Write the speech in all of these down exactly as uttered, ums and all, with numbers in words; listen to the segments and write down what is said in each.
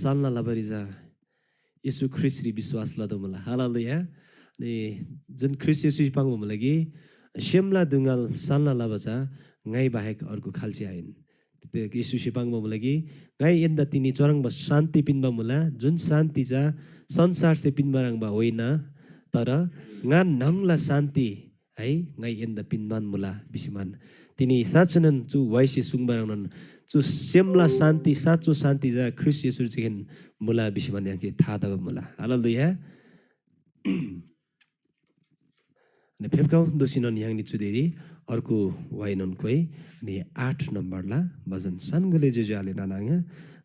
साल्‍ना लबारी चा येशू ख्रीष्‍टरी विश्‍वास लतोःमुला। हालेलुया। अनि जुन ख्रीष्‍ट येशूसे पाङ्बा मुला कि सेमला दुङल साल्‍ना लबा चा ङाइ बाहेक अर्गु खाल्‍से आहिन। त्यो येशूसे पाङ्बा मुला कि ङाइ एन्‍दा तिनी चुह्रङ्बा शान्‍ति पिन्‍बा मुला, जुन शान्‍ति चा संसारसे पिन्‍बा ह्रङ्‌बा होइन, तर ङा न्‍हङला शान्‍ति है, ङाइ एन्‍दा पिन्‍बान मुला भिसीमान तिनी साँच्‍चिनोन चु वाइसे सुङ्बा ह्रङ्नोन चु सेमला शान्‍ति, साँचो शान्‍ति चा ख्रीष्‍ट येशूरीच्‍छाहेन मुला भिसीमान य्‍हाङसे था तबा मुला। हालेलुया। अनि फेप्‍खउ दोःसीनोन य्‍हाङनी चुदेरी अर्को वाइनोन कोइ, अनि आठ नम्‍बरला भजन सानगोले ज्‍योज्‍यो आले नाना आङा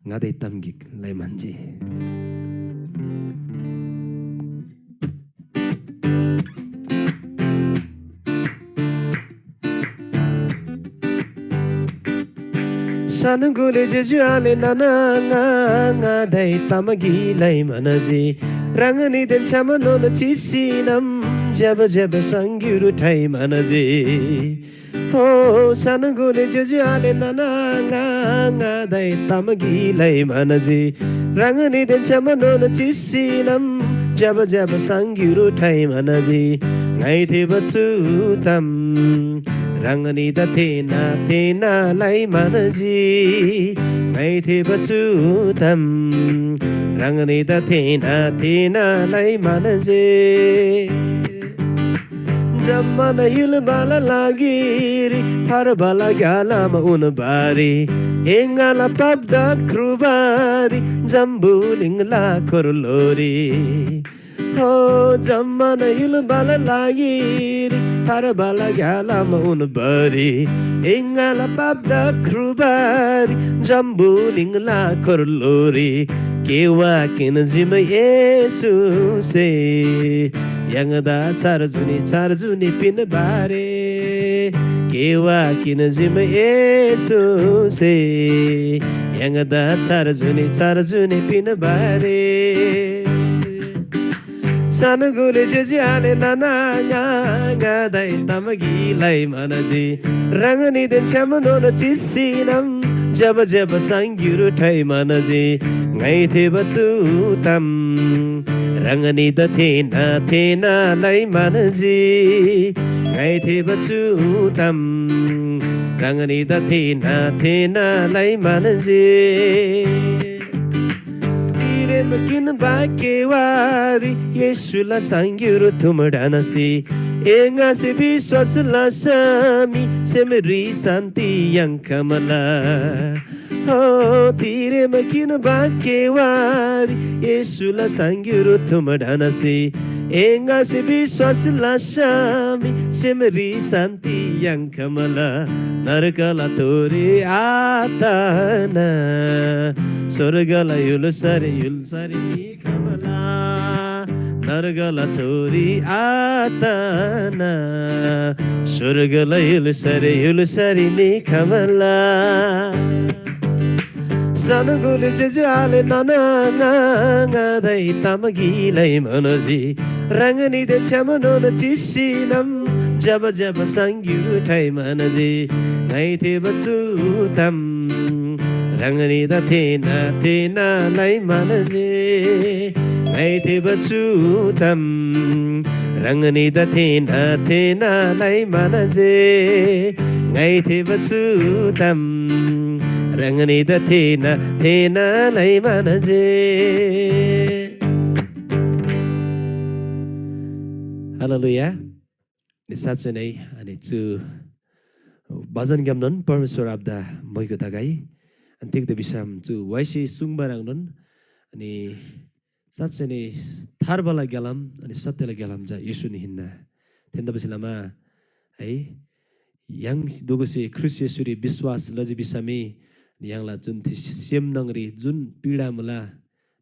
ङादै ताम गिक लइ म्‍हन्‍जी। सानगोले ज्‍योज्‍यो आले नाना आङा ङादै ताम गिक लइ म्‍हन्‍जी। ह्राङनीदेन छ्‌यामनोन चिसीनम ज्‍यबा ज्‍यबा साङग्‍युर ठाइ म्‍हन्‍जी। हो सानगोले ज्‍योज्‍यो आले नाना आङा ङादै ताम गिक लइ म्‍हन्‍जी। ह्राङनीदेन छ्‌यामनोन चिसीनम ज्‍यबा ज्‍यबा साङग्‍युर ठाइ म्‍हन्‍जी। ङाइ थेःबा चु ताम ह्राङनीदा थेःना थेःना लइ म्‍हन्‍जी। ङाइ थेःबा चु ताम ह्राङनीदा थेःना थेःना लइ म्‍हन्‍जी। जम्‍मान य्‍हुलबाला लागिरी थार्बाला ग्‍यालाम उन्‍बारी, एङाला पाप्‍दा ख्रुबारी, जम्‍बुलिङला कोर्लोरी। हो जम्‍मान य्‍हुलबाला लागिरी थार्बाला ग्‍यालाम उन्‍बारी, एङाला पाप्‍दा ख्रुबारी, जम्‍बुलिङला कोर्लोरी। केवा किन जिम येशूसे य्‍हाङदा चार जुनी चार जुनी पिन्‍बारे। केवा किन जिम येशूसे य्‍हाङदा चार जुनी चार जुनी पिन्‍बारे। सानगोले ज्‍योज्‍यो आले नाना आङा ङादै ताम गिक लइ म्‍हन्‍जी। ह्राङनीदेन छ्‌यामनोन चिसीनम ज्‍यबा ज्‍यबा साङग्‍युर ठाइ म्‍हन्‍जी। ङाइ थेःबा चु ताम ह्राङनीदा थेःना थेःना लइ म्‍हन्‍जी। ङाइ थेःबा चु ताम ह्राङनीदा थेःना थेःना लइ म्‍हन्‍जी। तिरेम किन बाकेवारी येशूला साङग्‍युर थुम ढानासी एङासे विश्‍वास लसमी सेमरी शान्‍ति याङ्‌खमला। हो तिरेम किन बाकेवारी येशूला साङग्‍युर थुम ढानासी एङासे विश्‍वास लसमी सेमरी शान्‍ति याङ्‌खमला। नरकला तोरी आतना स्‍वर्गला य्‍हुल्‍सारी य्‍हुल्‍सारी निखमला। नरकला तोरी आतना स्‍वर्गला य्‍हुल्‍सारी य्‍हुल्‍सारी निखमला। सानगोले ज्‍योज्‍यो आले नाना आङा ङादै ताम गिक लइ म्‍हन्‍जी। ह्राङनीदेन छ्‌यामनोन चिसीनम ज्‍यबा ज्‍यबा साङग्‍युर ठाइ म्‍हन्‍जी। ङाइ थेःबा चु ताम ह्राङनीदा थेःना थेःना लइ म्‍हन्‍जी। ङाइ थेःबा चु ताम ह्राङनीदा थेःना थेःना लइ म्‍हन्‍जी। ङाइ थेःबा चु ताम ह्राङनीदा थेःना थेःना लइ म्‍हन्‍जी। हालेलुया। अनि साँच्चै नै अनि चु भजनग्‍यामनोन परमेश्‍वर आबादा मोइगो तगै। अनि तिग्‍दा भिसम चु वाइसे सुङ्बा ह्रङ्नोन अनि साँच्चै नै थार्बाला ग्‍यालाम अनि सत्‍यला ग्‍यालाम चा येशून हिन्‍ना। थेतबासेलमा है, य्‍हाङ दुगुसे ख्रीष्‍ट येशूरी विश्‍वास लजी भिसमी य्‍हाङला जुन थि सेम न्‍हङरी जुन पीडा मुला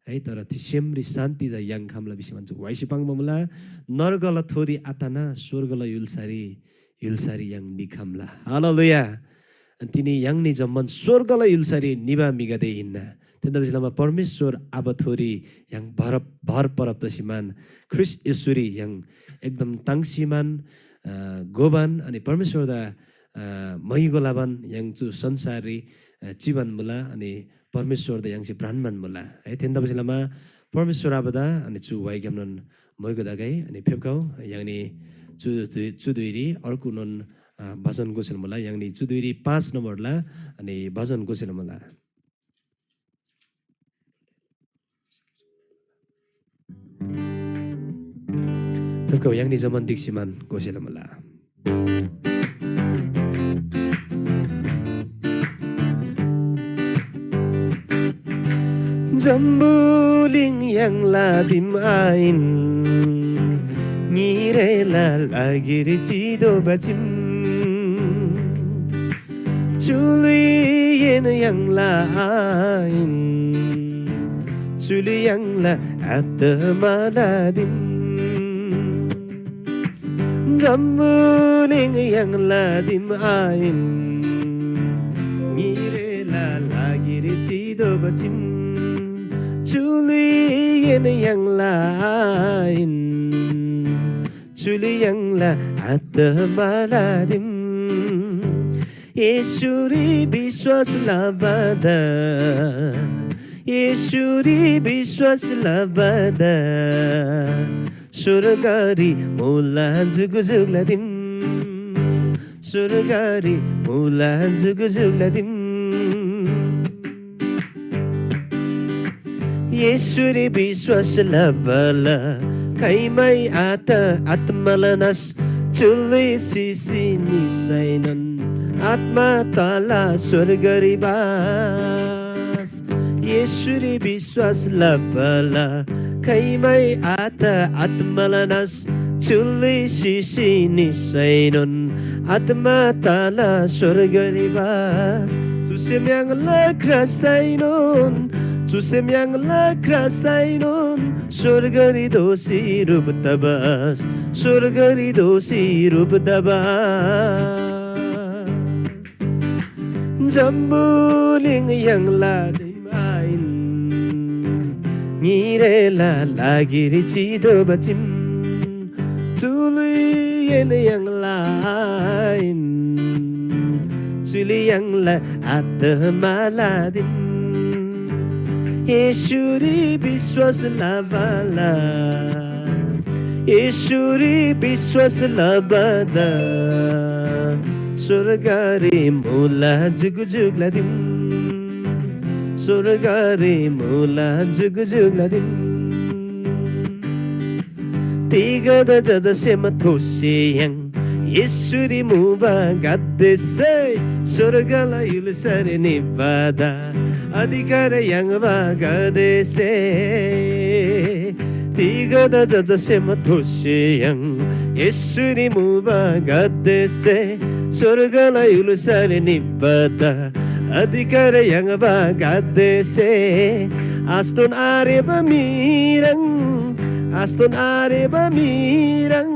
है, तर थि सेमरी शान्‍ति चा याङ्‌खम्‍ला भिसी भन्छ। वाइसी पाङ्बा मुला, नर्गला थोरी आतना स्‍वर्गला य्‍हुल्‍सारी य्‍हुल्‍सारी य्‍हाङ निखम्‍ला। हालेलुया। अनि तिनी य्‍हाङनी जम्‍मान स्‍वर्गला य्‍हुल्‍सारी निबा म्‍हिगदे हिन्‍ना। थेतबासेलमा परमेश्‍वर आबाथोरी य्‍हाङ भर, भर परब तसी मान ख्रीष्‍ट येशूरी य्‍हाङ एकदम ताङ्सी मान, अ, गोबान अनि परमेश्‍वरदा, अ, मैगो लबान य्‍हाङ चु संसाररी, अ, चिबान मुला। अनि परमेश्‍वरदा य्‍हाङसे भ्रान्‍बान मुला है। थेन्‍तबासेलमा परमेश्‍वर आबादा अनि चु वाइग्‍यामनोन मोइगो तगै अनि फेप्‍खउ य्‍हाङनी चु धुइ-, चु धुइरी अर्गुनोन, अ, भजन गोसेल मुला। य्‍हाङनी चु धुइरी पाँच नम्‍बरला अनि भजन गोसेल मुला। फेप्‍खउ य्‍हाङनी जम्‍मान ढिक्‍सीमान गोसेल मुला। जम्‍बुलिङ य्‍हाङला दिम आहिन, ङिरेला लागिरी चितोःबा चिम। चुलिएन य्‍हाङला आहिन, चुलि य्‍हाङला आत्‍माला दिम। जम्‍बुलिङ य्‍हाङला दिम आहिन, ङिरेला लागिरी चितोःबा चिम। चुलिएन य्‍हाङला आहिन, चुलि य्‍हाङला आत्‍माला दिम। येशूरी विश्‍वास लबादा, येशूरी विश्‍वास लबादा, स्‍वर्गरी मुला जुगुजुगला दिम, स्‍वर्गरी मुला जुगुजुगला दिम। येशूरी विश्‍वास लबाला खाइमै आत आत्‍माला नाश, चुल्‍ली सिसी निसैनोन आत्‍मा तला स्‍वर्गरी बास। येशूरी विश्‍वास लबाला खाइमै आत आत्‍माला नाश, चुल्‍ली सिसी निसैनोन आत्‍मा तला स्‍वर्गरी बास। चुसे म्‍याङला क्रासैनोन, चुसे म्‍याङला क्रासैनोन स्‍वर्गरी दोःसी ह्रुप तबास, स्‍वर्गरी दोःसी ह्रुप तबास। जम्‍बुलिङ य्‍हाङला दिम आहिन, ङिरेला लागिरी चितोःबा चिम। चुलिएन य्‍हाङला आहिन, चुलि य्‍हाङला आत्‍माला दिम। येशूरी विश्‍वास लबाला, येशूरी विश्‍वास लबादा, स्‍वर्गरी मुला जुगुजुगला दिम, स्‍वर्गरी मुला जुगुजुगला दिम। तिगदा जजासेम थोसे य्‍हाङ येशूरी मुबा गादेसे, स्‍वर्गला य्‍हुल्‍सारी निबादा अधिकार याङ्बा गादेसे। तिगदा जजासेम थोसे य्‍हाङ येशूरी मुबा गादेसे, स्‍वर्गला य्‍हुल्‍सारी निबादा अधिकार याङ्बा गादेसे। आस्‍तोन आरेबा म्‍हिह्रङ्, आस्‍तोन आरेबा म्‍हिह्रङ्,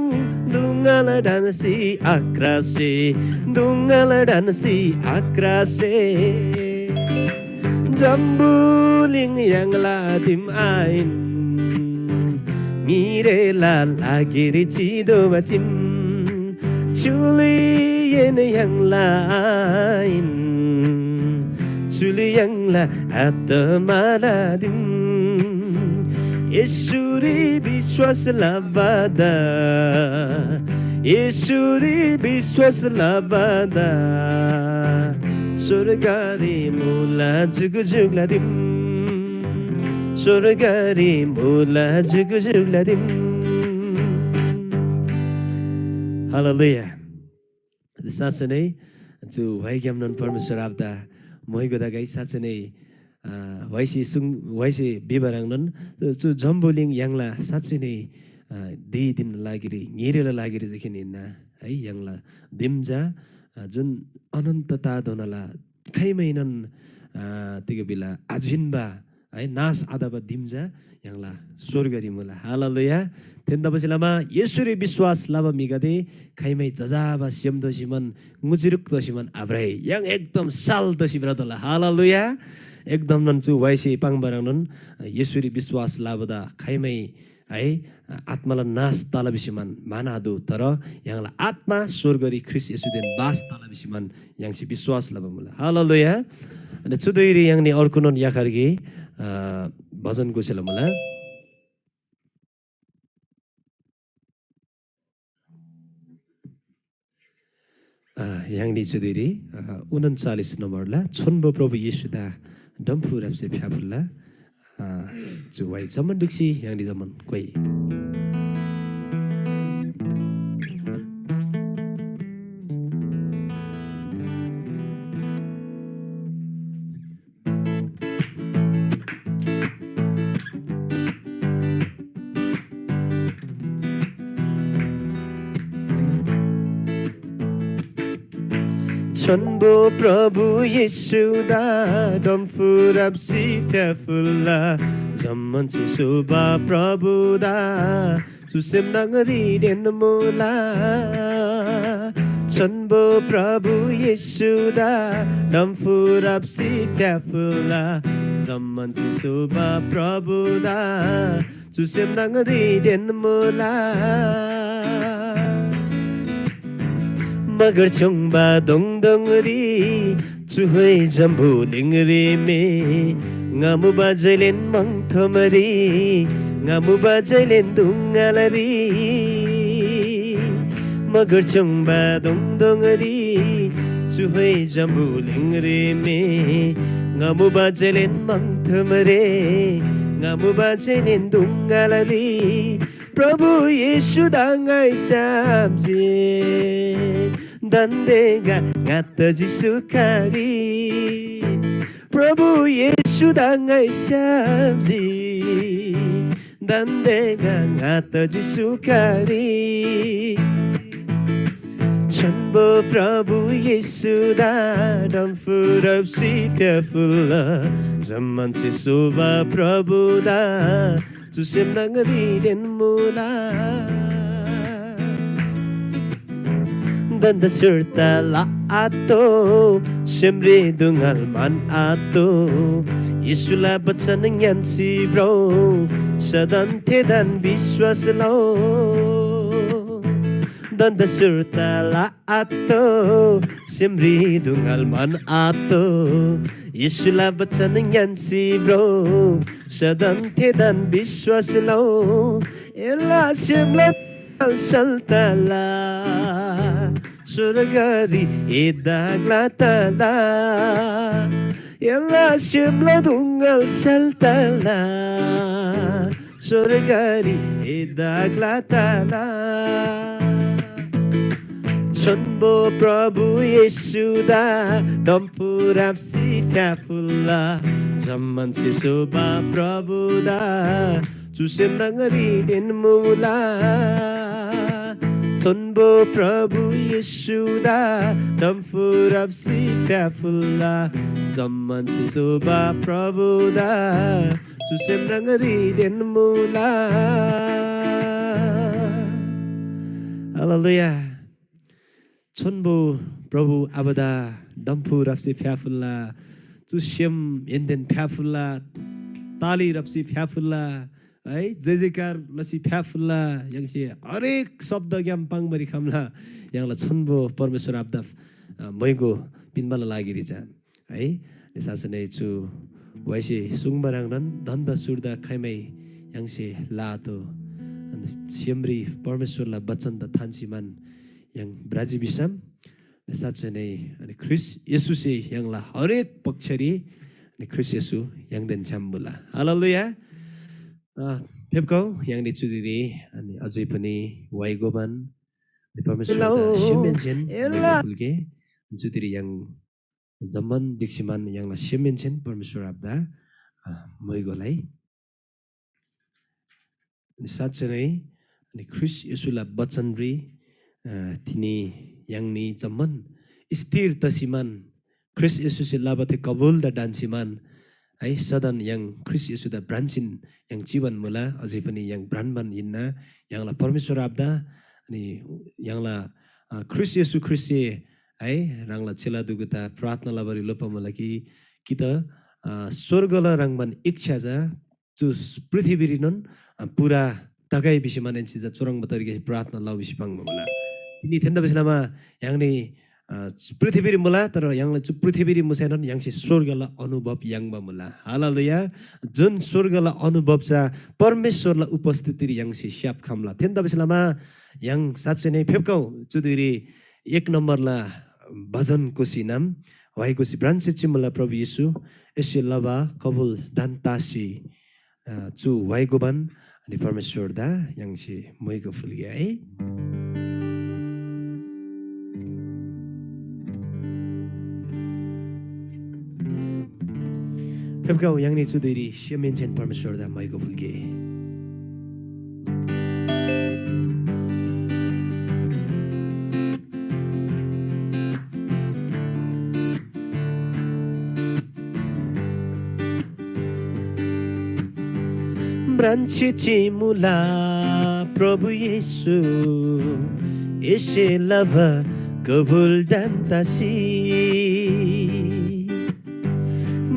दुङला ढन्‍सी आक्रासे, दुङला ढन्‍सी आक्रासे। जम्‍बुलिङ य्‍हाङला दिम आहिन, ङिरेला लागिरी चितोःबा चिम। चुलिएन य्‍हाङला आहिन, चुलि य्‍हाङला आत्‍माला दिम। येशूरी विश्‍वास लबादा, येशूरी विश्‍वास लबादा, स्‍वर्गरी मुला जुगुजुगला दिम, स्‍वर्गरी मुला जुगुजुगला दिम। हालेलुया। साँच्‍चै नै चु व्‍हाइग्‍यामनोन परमेश्‍वर आबादा मोइगो तगै। साँच्‍चै नै, अ, व्‍हाइसे सुङ, व्‍हाइसे भिबा ह्रङ्नोन चु जम्‍बुलिङ य्‍हाङला साँच्‍चै नै, अ, दी दिनला लागिरी, ङिरेला लागिरी जखिन हिन्‍ना है। य्‍हाङला दिम चा, अ, जुन अनन्तताधोनाला खाइमैनोन, अ, तिग भिला आजिन्‍बा है, नाश आतबा दिम चा य्‍हाङला स्‍वर्गरी मुला। हालेलुया। थेन्‍तबासेलमा येशूरी विश्‍वास लबा म्‍हिगदे खाइमै जजाबा सेम तसीमान, ङुचिरुक तसीमान आभ्रइ। य्‍हाङ एकदम साल तसी भ्रतला। हालेलुया। एकदमनोन चु व्‍हाइसे पाङ्बा ह्रङ्नोन येशूरी विश्‍वास लबादा खाइमै है, आत्‍माला नाश तला भिसीमान म्‍हन्‍आदु, तर य्‍हाङला आत्‍मा स्‍वर्गरी ख्रीष्‍ट येशूदेन बास तला भिसीमान य्‍हाङसे विश्‍वास लबा मुला। हालेलुया। अनि चु धुइरी य्‍हाङनी अर्गुनोन याखर गे, अ, भजन गोसेला मुला। अ, य्‍हाङनी चु धुइरी, अ, उनन्‍चालिस नम्‍बरला छोन्‍बो प्रभु येशूदा डम्‍फु ह्राप्‍सी फ्‍याफुल्‍ला। अ, चु वाइ जम्‍मान ढिक्‍सी य्‍हाङनी जम्‍मान कोइ। छोन्‍बो प्रभु येशूदा डम्‍फु ह्राप्‍सी फ्‍याफुल्‍ला, जम्‍मान चिसोबा प्रभुदा चु सेम न्‍हङरीदेन मुला। छोन्‍बो प्रभु येशूदा डम्‍फु ह्राप्‍सी फ्‍याफुल्‍ला, जम्‍मान चिसोबा प्रभुदा चु सेम न्‍हङरीदेन मुला। मगर छ्‌योङ्बा दोङदोङरी चुहोइ जम्‍बुलिङरी मे ङा मुबा जैलेन मङथोमरी, ङा मुबा जैलेन दुङालरी। मगर छ्‌योङ्बा दोङदोङरी चुहोइ जम्‍बुलिङरी मे ङा मुबा जैलेन मङथोमरे, ङा मुबा जैलेन दुङालरी। प्रभु येशूदा ङाइ स्‍याप्‍जी, दान्‍दे गा ङात जिसु कारी। प्रभु येशूदा ङाइ स्‍याप्‍जी, दान्‍दे गा ङात जिसु कारी। छन्‍बो प्रभु येशूदा डम्‍फु ह्राप्‍सी फ्‍याफुल्‍ला, जम्‍मान चिसोबा प्रभुदा चु सेम न्‍हङरीदेन मुला। दन्‍द सुर्ता ला आतो, सेमरी दुङाल मान आतो। येशूला बचन ङ्‌यान्‍सी भ्रउ, सदन थेदान विश्‍वास लउ। दन्‍द सुर्ता ला आतो, सेमरी दुङाल मान आतो। येशूला बचन ङ्‌यान्‍सी भ्रउ, सदन थेदान विश्‍वास लउ। एला सेमला सल्‍ताला, स्‍वर्गरी ए दाग्‍ला तला। एला सेमला दुङाल सल्‍ताला, स्‍वर्गरी ए दाग्‍ला तला। छोन्‍बो प्रभु येशूदा डम्‍फु ह्राप्‍सी फ्‍याफुल्‍ला, जम्‍मान चिसोबा प्रभुदा चु सेम न्‍हङरीदेन मुला। छोन्‍बो प्रभु येशूदा डम्‍फु ह्राप्‍सी फ्‍याफुल्‍ला, जम्‍मान चिसोबा प्रभुदा चु सेम न्‍हङरीदेन मुला। हालेलुया। छोन्‍बो प्रभु आबादा डम्‍फु ह्राप्‍सी फ्‍याफुल्‍ला, चु सेम एन्‍देन फ्‍याफुल्‍ला, ताली ह्राप्‍सी फ्‍याफुल्‍ला, है, जय जयकार लसी फ्‍याफुल्‍ला। य्‍हाङसे हरेक शब्दग्‍याम पाङ्‌बारी खम्‍ला, य्‍हाङला छोन्‍बो परमेश्‍वर आबादा, अ, मैगो पिन्‍बाला लागिरी चा। है, साँच्‍चै नै चु वाइसे सुङ्बा ह्रङ्नोन धन्‍दा सुर्दा खाइमै य्‍हाङसे लातो। अनि सेमरी परमेश्‍वरला बचनदा थान्‍सी मान य्‍हाङ भ्राजी भिसम, साँच्‍चै नै अनि ख्रीष्‍ट येशूसे य्‍हाङला हरेक पक्षरी अनि ख्रीष्‍ट येशू य्‍हाङदेन छ्‌याम मुला। हालेलुया। अ, फेप्‍खउ य्‍हाङनी चुदिरी अनि अझै पनि वाइ गोबान अनि परमेश्‍वरदा सेमहेन्‍सेन फुल्‍गे। चुदिरी य्‍हाङ जम्‍मान ढिक्‍सी मान य्‍हाङला सेमहेन्‍सेन परमेश्‍वर आबादा, अ, म्‍हाइगोलाई। अनि साँच्‍चै नै, अनि ख्रीष्‍ट येशूला बचनरी, अ, तिनी य्‍हाङनी जम्‍मान स्थिर तसी मान, ख्रीष्‍ट येशूसे लबा थे कबुलदा ढन्‍सी मान, है, सदन य्‍हाङ ख्रीष्‍ट येशूदा भ्रान्‍सीन य्‍हाङ चिबान मुला, अझै पनि य्‍हाङ भ्रान्‍बान हिन्‍ना। य्‍हाङला परमेश्‍वर आबादा, अनि य्‍हाङला, अ, ख्रीष्‍ट येशू ख्रीष्‍टसे, है, ह्राङला चेला दुगुदा प्रार्थना लबारी लोप्‍बा मुला कि, कि त, अ, स्‍वर्गला ह्रङ्‌बान इच्‍छा चा चु पृथ्‍वीरीनोन, अ, पूरा तगै भिसी मानेन्‍से चा चुह्रङ्बा तरिकासे प्रार्थना लउ भिसी पाङ्बा मुला। तिनी थेन्‍दा भिसी लमा य्‍हाङनी, अ, पृथ्‍वीरी मुला, तर य्‍हाङला चु पृथ्‍वीरी मुसैनोन य्‍हाङसे स्‍वर्गला अनुभव याङ्बा मुला। हालेलुया। जुन स्‍वर्गला अनुभव चा परमेश्‍वरला उपस्थितिरी य्‍हाङसे स्‍याप खम्‍ला। थेन्‍दा भिसी लमा य्‍हाङ साँच्‍चै नै फेप्‍खउ चु धुइरी एक नम्‍बरला भजन कोसी नाम, वाइ कोसी भ्रान्‍से चिमुला प्रभु येशू, एसे लबा कबुल दान तासी, अ, चु वाइ गोबान अनि परमेश्‍वरदा य्‍हाङसे मोइगो फुल्‍गे है। फेप्‍खउ य्‍हाङनी चु धुइरी सेमहेन्‍सेन परमेश्‍वरदा मोइगो फुल्‍गे। भ्रान्‍सी चिमुला प्रभु येशू, एसे लबा कबुल दान तासी।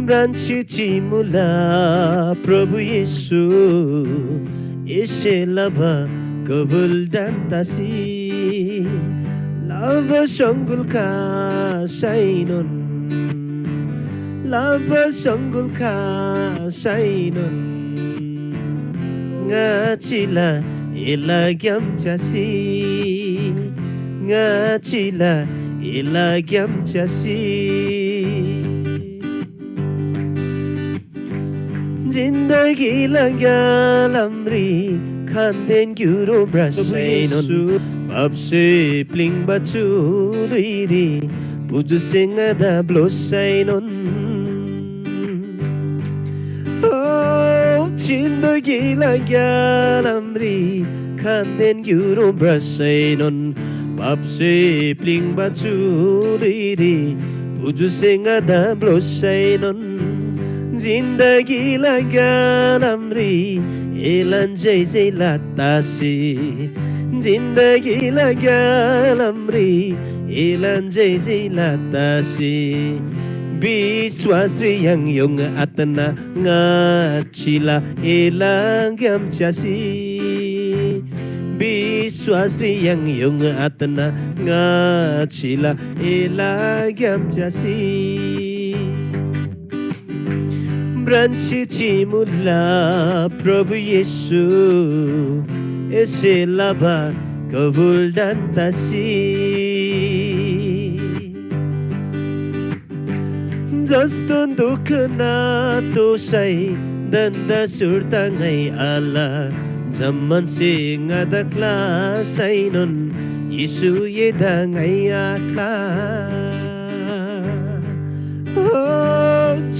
भ्रान्‍सी चिमुला प्रभु येशू, एसे लबा कबुल दान तासी। लबा सङ्गुल खासैनोन, लबा सङ्गुल खासैनोन, ङा चिला एला ग्‍याम च्‍यासी, ङा चिला एला ग्‍याम च्‍यासी। जिन्दगीला ग्‍यालामरी खान्‍देन ग्‍युरो भ्रसैनोन, पापसे प्‍लिङ्बा चु धुइरी पुजुसे ङादा ब्‍लोसैनोन। ओ, जिन्दगीला ग्‍यालामरी खान्‍देन ग्‍युरो भ्रसैनोन, पापसे प्‍लिङ्बा चु धुइरी पुजुसे ङादा ब्‍लोसैनोन। जिन्दगीला ग्‍यालामरी एलान जय जय लतासी, जिन्दगीला ग्‍यालामरी एलान जय जय लतासी। विश्‍वासरी य्‍हाङ योङ आतना ङा चिला एला ग्‍याम च्‍यासी। विश्‍वासरी य्‍हाङ योङ आतना ङा चिला एला ग्‍याम च्‍यासी। भ्रान्‍सी चिमुला प्रभु येशू, एसे लबा कबुल दान तासी। जस्तो दुःख नातोसै धन्दा सुर्ता ङाइ आल, जम्‍मान से ङादा ख्‍लासैनोन येशू एदा ङाइ आख्‍ला। ओ,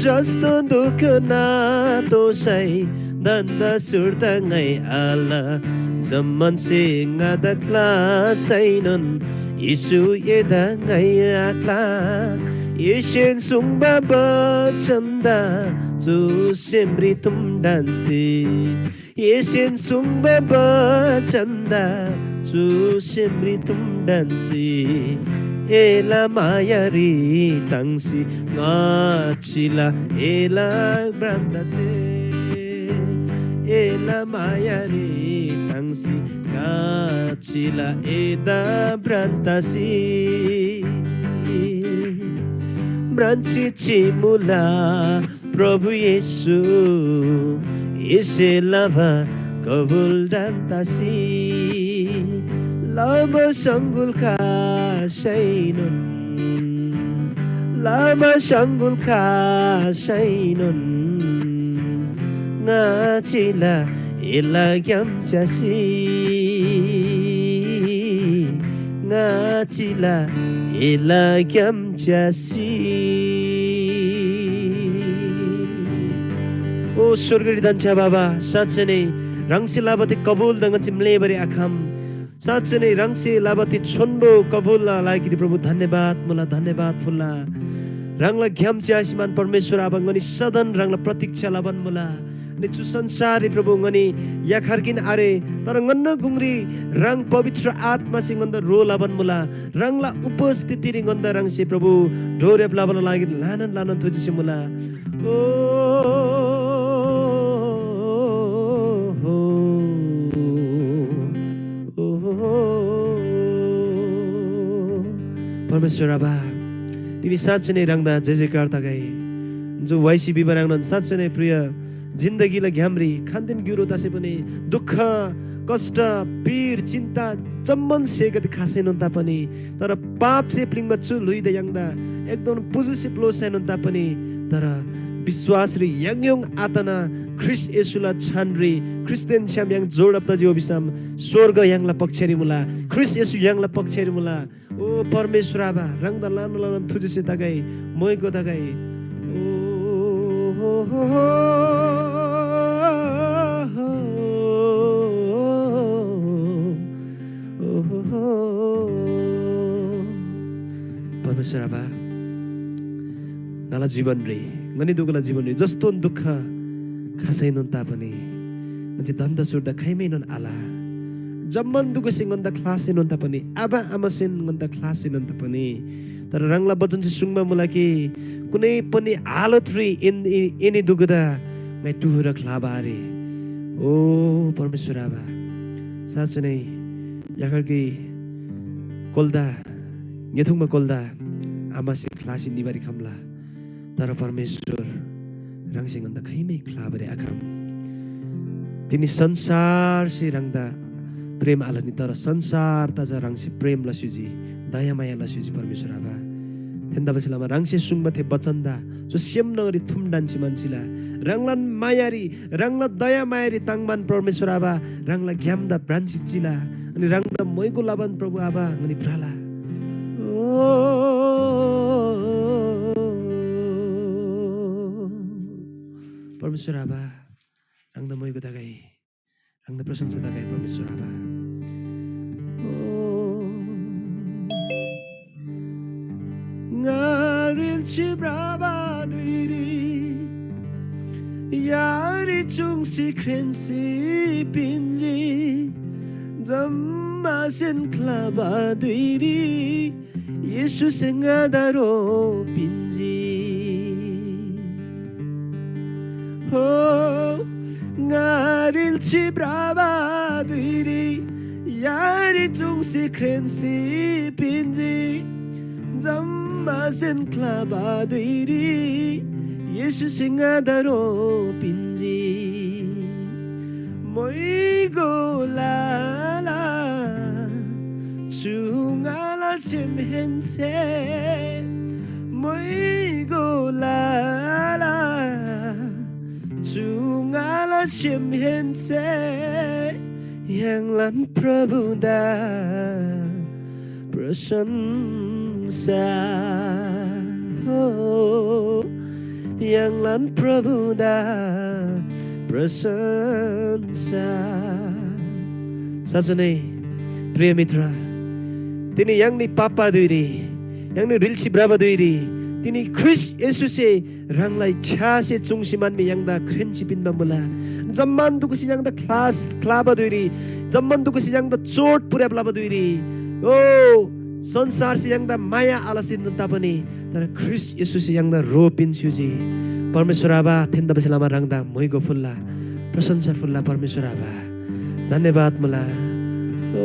जस्तो दुःख नातोसै धन्दा सुर्ता ङाइ आल, जम्‍मान से ङादा ख्‍लासैनोन येशू एदा ङाइ आख्‍ला। येशून सुङ्बा बचनदा चु सेमरी तुम ढन्‍सी, येशून सुङ्बा बचनदा चु सेमरी तुम ढन्‍सी, एला मायारी ताङ्सी ङा चिला एला भ्रान्‍तासे। एला मायारी ताङ्सी ङा चिला एदा भ्रान्‍तासे। भ्रान्‍सी चिमुला प्रभु येशू, एसे लबा कबुल दान तासी। लबा सङ्गुल खासैनोन, लबा सङ्गुल खासैनोन, ङा चिला एला ग्‍याम च्‍यासी। ङा चिला एला ग्‍याम च्‍यासी। ओ स्‍वर्गरी धन्‍छ्‌या बाबा, साँच्‍चै नै ह्राङसे लबा थे कबुल दा ङन्‍से म्‍लेःबारी आखम। साँच्‍चै नै ह्राङसे लबा थे छोन्‍बो कबुलला लागिरी प्रभु धन्‍यवाद मुला, धन्‍यवाद फुल्‍ला। ह्राङला ग्‍याम च्‍यासी मान परमेश्‍वर आबा ङनी सदन ह्राङला प्रतीक्षा लबान मुला। अनि चु संसाररी प्रभु ङनी याखर किन आरे, तर ङन्‍ना गुङरी ह्राङ पवित्र आत्‍मासे ङन्‍दा ह्रो लबान मुला। ह्राङला उपस्थितिरी ङन्‍दा ह्राङसे प्रभु ढोरेब लबाला लागि ल्‍हानान ल्‍हानान थुजिसे मुला। ओ हो। परमेश्‍वर आबा, तिनी साँच्‍चै नै ह्राङदा जय जयकार तगै। जो वाइसी भिबा ह्रङ्नोन साँच्‍चै नै प्रिय जिन्दगीला ग्‍यामरी खान्‍देन ग्‍युरो तसे पनि दुःख, कष्ट, पीर, चिन्ता जम्‍मान स्‍हेगदे खसैनोन तापनि, तर पापसे प्‍लिङ्बा चु ल्‍हुइदा य्‍हाङदा एकदम पुजुसे प्‍लोसैनोन तापनि, तर विश्‍वासरी याङयोङ आतना ख्रीष्‍ट येशूला छानरी ख्रीष्‍टदेन छ्‌याम य्‍हाङ जोडब तजी भिसम स्‍वर्ग य्‍हाङला पक्षरी मुला, ख्रीष्‍ट येशू य्‍हाङला पक्षरी मुला। ओ परमेश्‍वर आबा, ह्राङदा ल्‍हानान ल्‍हानान थुजेसे तगै, मोइगो तगै। ओ हो हो हो। ओ हो हो। परमेश्‍वर आबा, ङाला जीवनरी, ङनी दुगुला जीवनरी जस्तोन दुःख खसैनोन तापनि, ङन्‍से धन्‍दा सुर्दा खाइमैनोन आल। जम्‍मान दुगुसे ङन्‍दा ख्‍लासीनोन तापनि, आबा आमासेन ङन्‍दा ख्‍लासीनोन तापनि, तर ह्राङला वचनसे सुङ्बा मुला कि कुनै पनि हालतरी एन-, ए-, एनी दुगुदा ङाइ टुहुरा ख्‍लाबा आरे। ओ परमेश्‍वर आबा, साँच्‍चै नै याखर्की कोल्‍दा, ङ्‍यथुङ्बा कोल्‍दा आमासे ख्‍लासी निबारी खम्‍ला। तर परमेश्‍वर, ह्राङसे ङन्‍दा खाइमै ख्‍लाबारी आखम। तिनी संसारसे ह्राङदा प्रेम आलनी, तर संसारदा चा ह्राङसे प्रेम लस्‍युजी, दयामाया लस्‍युजी परमेश्‍वर आबा। थेन्‍तबासेलमा ह्राङसे सुङ्बा थे बचनदा चु सेम न्‍हङरी थुम ढन्‍सी म्‍हन्‍सीला। ह्राङलान मायारी, ह्राङला दयामायारी ताङ्‌बान परमेश्‍वर आबा, ह्राङला ग्‍यामदा भ्रान्‍सी चिला, अनि ह्राङदा मोइगो लबान प्रभु आबा ङनी भ्रला। ओ परमेश्‍वर आबा, ह्राङदा मोइगो तगै, ह्राङदा प्रशंसा तगै परमेश्‍वर आबा। ओ ङा रिल्‍सी भ्रबा धुइरी यारी चुङ्सी ख्रेन्‍सी पिन्‍जी। जम्‍मासेन ख्‍लाबा धुइरी येशूसे ङादा ह्रो पिन्‍जी। हो, ङा रिल्‍सी भ्रबा धुइरी यारी चुङ्सी ख्रेन्‍सी पिन्‍जी। जम्‍मासेन ख्‍लाबा धुइरी येशूसे ङादा ह्रो पिन्‍जी। मोइगो लाला चु ङाला सेमहेन्‍से, मोइगो लाला चु ङाला सेमहेन्‍से य्‍हाङलान प्रभुदा प्रशंसा हो, य्‍हाङलान प्रभुदा प्रशंसा। साँच्‍चै नै प्रिय मित्र, तिनी य्‍हाङनी पाप्‍पा धुइरी, य्‍हाङनी रिल्‍सी भ्रबा धुइरी, तिनी ख्रीष्‍ट येशूसे ह्राङलाई छ्‌यासे चुङ्सी म्‍हन्‍मी य्‍हाङदा ख्रेन्‍सी पिन्‍बा मुला। जम्‍मान दुगुसे य्‍हाङदा ख्‍लास ख्‍लाबा धुइरी, जम्‍मान दुगुसे य्‍हाङदा चोट पुर्‍याब लबा धुइरी, ओ, संसारसे य्‍हाङदा माया आलसीन तापनि, तर ख्रीष्‍ट येशूसे य्‍हाङदा ह्रो पिन्‍स्‍युजी। परमेश्‍वर आबा, थेन्‍तबासेलमा ह्राङदा म्‍हुइगो फुल्‍ला, प्रशंसा फुल्‍ला परमेश्‍वर आबा। धन्‍यवाद मुला। ओ,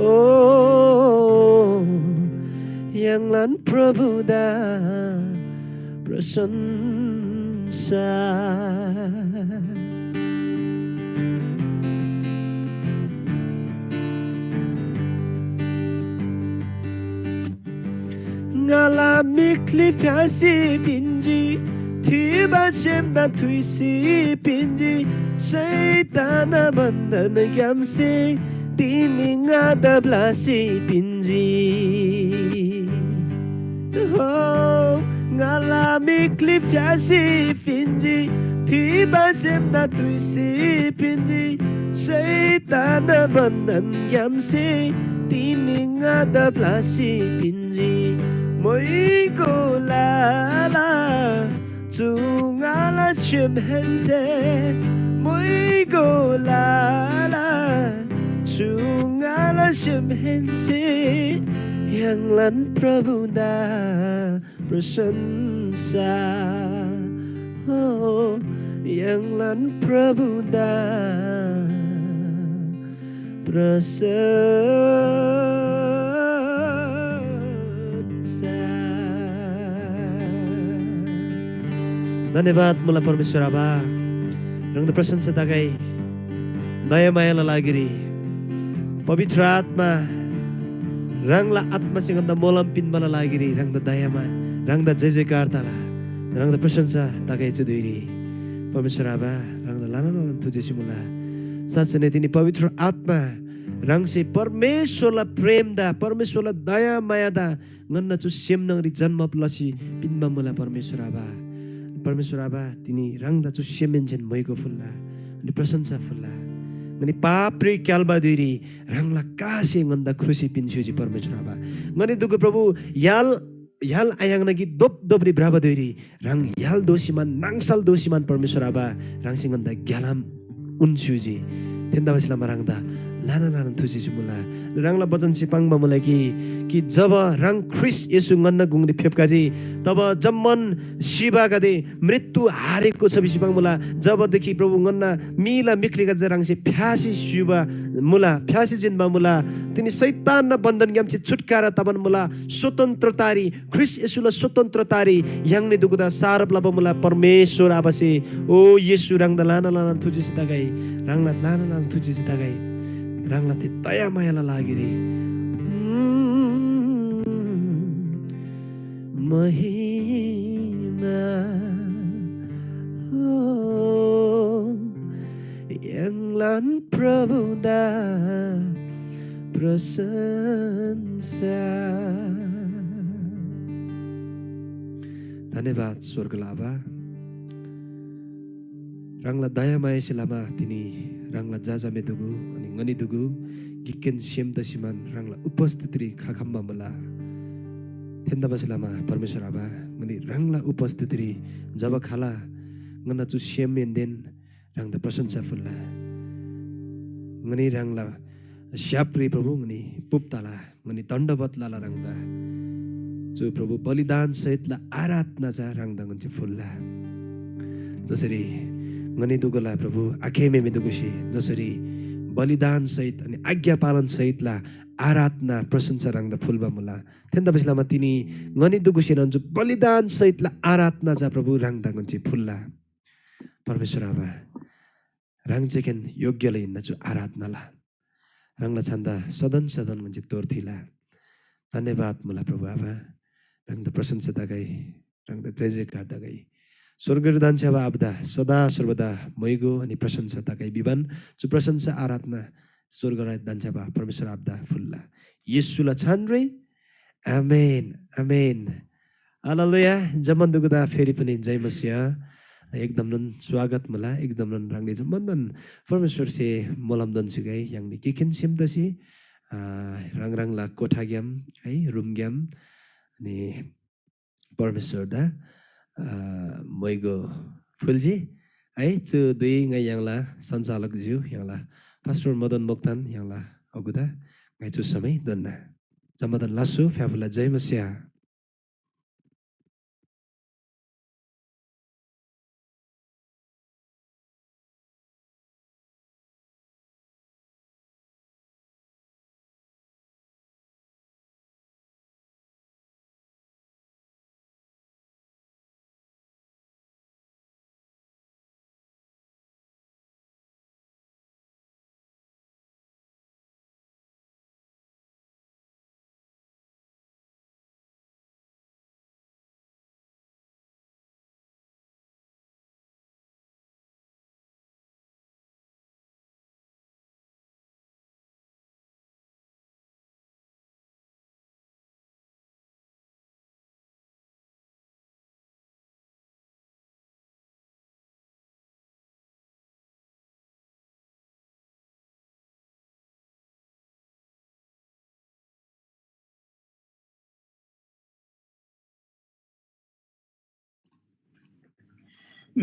य्‍हाङलान प्रभुदा प्रशंसा। ङाला मिखली फ्‍यासी पिन्‍जी, थिबा सेमदा थुइसी पिन्‍जी, शैतानना बन्‍धनग्‍यामसे तिनी ङादा ब्‍लासी पिन्‍जी। हो, ङाला मिखली फ्‍यासी पिन्‍जी, थिबा सेमदा थुइसी पिन्‍जी, शैतानना बन्‍धनग्‍यामसे तिनी ङादा ब्‍लासी पिन्‍जी। मोइगो लाला, चु ङाला सेमहेन्‍से, मोइगो लाला, चु ङाला सेमहेन्‍से य्‍हाङलान प्रभुदा प्रशंसा हो, य्‍हाङलान प्रभुदा प्रशंसा। धन्यवाद मुला परमेश्‍वर आबा, ह्राङदा प्रशंसा तगै। दयामायाला लागिरी पवित्र आत्‍मा, ह्राङला आत्‍मासे ङन्‍दा मोलम पिन्‍बाला लागिरी ह्राङदा दयामा, ह्राङदा जय जयकार तला, ह्राङदा प्रशंसा तगै चु धुइरी। परमेश्‍वर आबा, ह्राङदा ल्‍हानान ल्‍हानान थुजेसी मुला। साँच्‍चै नै तिनी पवित्र आत्‍मा, ह्राङसे परमेश्‍वरला प्रेमदा, परमेश्‍वरला दयामायादा ङन्‍ना चु सेम न्‍हङरी जन्‍म लसी पिन्‍बा मुला परमेश्‍वर आबा। परमेश्‍वर आबा, तिनी ह्राङदा चु सेमहेन्‍सेन म्‍हाइगो फुल्‍ला, अनि प्रशंसा फुल्‍ला। ङनी पापरी क्‍याल्‍बा धुइरी ह्राङला कासे ङन्‍दा ख्रुसी पिन्‍स्‍युजी परमेश्‍वर आबा। ङनी दुगु प्रभु य्‍हाल, य्‍हाल आयाङ्ना कि दोप दोपरी भ्रबा धुइरी ह्राङ य्‍हाल दोसीमान, नाङसल दोसीमान परमेश्‍वर आबा, ह्राङसे ङन्‍दा ग्‍यालाम उन्‍स्‍युजी। थेन्‍दा भिसी लमा ह्राङदा ल्‍हाना ल्‍हाना थुसी मुला। ह्राङला वचनसे पाङ्बा मुला कि, कि जब ह्राङ ख्रीष्‍ट येशू ङन्‍ना गुङरी फेप्‍खजी, तब जम्‍मान सिबागदे, मृत्यु हारेको छ भिसी पाङ्बा मुला। जबदेखि प्रभु ङन्‍ना मीला मिख्रीगदे ह्राङसे फ्‍यासी स्‍युबा मुला, फ्‍यासी जिन्‍बा मुला। तिनी शैतानना बन्‍धनग्‍यामसे छुटकारा तबान मुला। स्वतन्त्रतारी, ख्रीष्‍ट येशूला स्वतन्त्रतारी य्‍हाङनी दुगुदा सारब लबा मुला परमेश्‍वर आबासे। ओ येशू, ह्राङदा ल्‍हाना ल्‍हाना थुजेसी तगै, ह्राङला ल्‍हाना ल्‍हाना थुजेसी तगै, ह्राङला थे दयामायाला लागिरी। महिमा हो य्‍हाङलान प्रभुदा प्रशंसा। धन्यवाद स्वर्गला आबा। ह्राङला दयामायासे लमा तिनी ह्राङला जाजामे दुगु, अनि ङनी दुगु गिककेन सेम तसीमान ह्राङला उपस्थितिरी खखम्‍बा मुला। थेन्‍दा भिसी लमा परमेश्‍वर आबा, ङनी ह्राङला उपस्थितिरी जब खला, ङन्‍ना चु सेमहेन्‍देन ह्राङदा प्रशंसा फुल्‍ला। ङनी ह्राङला स्‍याप्री प्रभु ङनी पुप्‍तला, ङनी दण्‍डवत लला ह्राङदा। चु प्रभु बलिदान सहितला आराधना चा ह्राङदा ङन्‍से फुल्‍ला। जसरी ङनी दुगुला प्रभु आखेमे म्‍हि दुगुसे जसरी बलिदान सहित अनि आज्ञा पालन सहितला आराधना प्रशंसा ह्राङदा फुल्‍बा मुला। थेन्‍दा भिसी लमा तिनी ङनी दुगुसेनोन चु बलिदान सहितला आराधना चा प्रभु ह्राङदा ङन्‍से फुल्‍ला। परमेश्‍वर आबा, ह्राङ जेकेन योग्यला हिन्‍ना चु आराधनाला। ह्राङला छन्‍दा सदन सदन ङन्‍से तोर थिला। धन्‍यवाद मुला प्रभु आबा। ह्राङदा प्रशंसा तगै, ह्राङदा जय जयकार तगै। स्वर्गरी धन्‍छ्‌याबा आबादा सदा सर्वदा मोइगो अनि प्रशंसा तगै भिबान चु प्रशंसा आराधना स्वर्गरी धन्‍छ्‌याबा परमेश्‍वर आबादा फुल्‍ला। येशूला छानरी आमेन, आमेन। हालेलुया। जम्‍मान दुगुदा फेरि पनि जय मसीह। एकदमनोन स्वागत मुला, एकदमनोन ह्राङनी जम्‍मानोन परमेश्‍वरसे मोलम दोन्‍सीगै य्‍हाङनी गिककेन सेम तसी, आ, ह्राङ ह्राङला कोठाग्‍याम, है, रुमग्‍याम, अनि परमेश्‍वरदा, आ, मोइगो फुल्‍जी, है। चु धुइ ङाइ य्‍हाङला सञ्चालक ज्‍यू, य्‍हाङला पास्‍टर मदन मोक्तान, य्‍हाङला अगुदा ङाइ चु समय दोन्‍ना। जम्‍मादान लास्‍सो फ्‍याफुल्‍ला जय मसीह।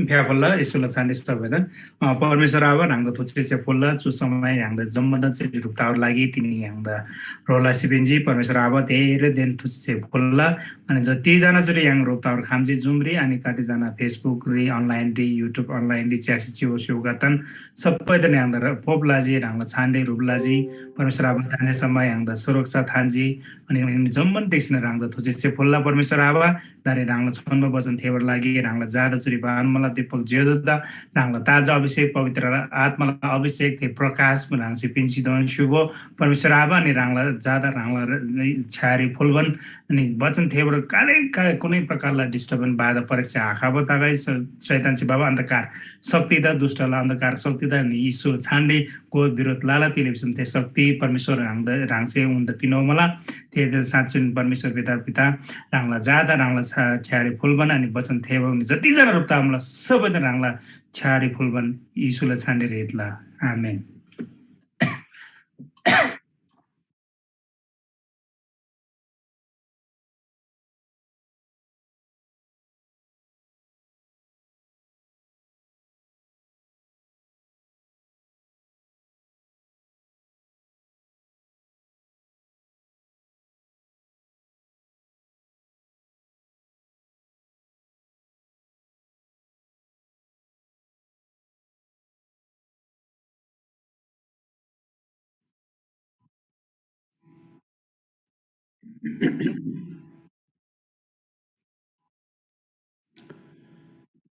फ्‍याफुल्‍ला येशूला छानरी सबै त। अ, परमेश्‍वर आबा, ह्राङदा थुच्‍छे फुल्‍ला चु समय ह्राङदा जम्‍मादान चाहिँ रुप्‍तावर लागि तिनी ह्राङदा रोला सिपिन्‍जी। परमेश्‍वर आबा, धेरै देन थुच्‍छे फुल्‍ला। अनि जतिजना चुरी य्‍हाङ रुप्‍तावर खाम्‍जी Zoom री, अनि कतिजना Facebook री, online री, YouTube online री च्यासी चिओ स्‍यू गतन सबै देन ह्राङदा पोप लाजी, ह्राङला छानरी रुप लाजी। परमेश्‍वर आबा, दाने समय ह्राङदा सुरक्षा थान्‍जी। अनि जम्‍मान देशना ह्राङदा थुच्‍छे फुल्‍ला परमेश्‍वर आबा। दारे ह्राङला छोन्‍बो वचन थेबर लागि ह्राङला जादा चुरी बान मला दीपक ज्‍योदा ह्राङला ताजा अभिषेक, पवित्र आत्माला अभिषेक, थे प्रकाश ह्राङसे पिन्‍सी दोन शुभ परमेश्‍वर आबा। अनि ह्राङला जादा ह्राङला छ्यारी फुलबन अनि वचन थेबर काले काले कुनै प्रकारला डिस्टर्बेन्स, बाधा, परीक्षा आखाबो तगै शैतानसे बाबा अन्धकार शक्ति द दुष्टला अन्धकार शक्ति द अनि यीशु छान्डे को विरोध लाला तिले भिसम थे शक्ति परमेश्‍वर ह्राङसे उन्‍दा पिनो मला। थे साँच्‍चिन परमेश्‍वर पिता, पिता ह्राङला जादा ह्राङला छ्यारी फुलबन अनि वचन थेबा उनी जति जना रुप्‍ता मुला सबैदा ह्राङला छ्यारी फुलबन यीशुला छान्डे रेतला। आमेन।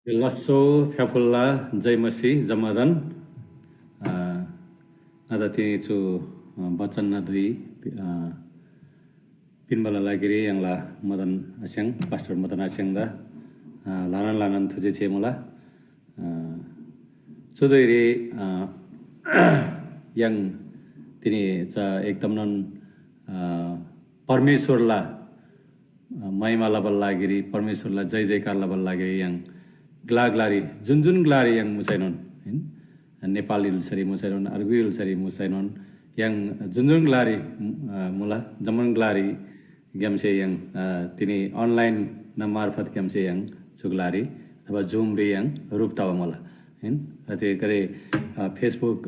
लास्‍सो फ्‍याफुल्‍ला जय मसीह जम्‍मादान। अ, ङादा तिनी चु, अ, बचन ना धुइ, अ, पिन्‍बाला लागिरी य्‍हाङला मदन आस्‍याङ, पास्टर मदन आस्‍याङदा, अ, ल्‍हानान ल्‍हानान थुजे छे मुला। अ, चु धुइरी, अ, य्‍हाङ तिनी चा एकदमनोन, अ, परमेश्‍वरला, अ, महिमा लबाला लागिरी, परमेश्‍वरला जय जयकार लबाला लागिरी य्‍हाङ ग्‍ला ग्‍लारी, जुन जुन ग्‍लारी य्‍हाङ मुसैनोन, हिन? नेपाल य्‍हुल्‍सारी मुसैनोन, अर्गु य्‍हुल्‍सारी मुसैनोन, य्‍हाङ जुन जुन ग्‍लारी, अ, मुला, जम्‍मान ग्‍लारी ग्‍यामसे य्‍हाङ, अ, तिनी online न मार्फत ग्‍यामसे य्‍हाङ चु ग्‍लारी अथवा Zoom री य्‍हाङ रुप तबा मुला। हिन? अते करे, अ, Facebook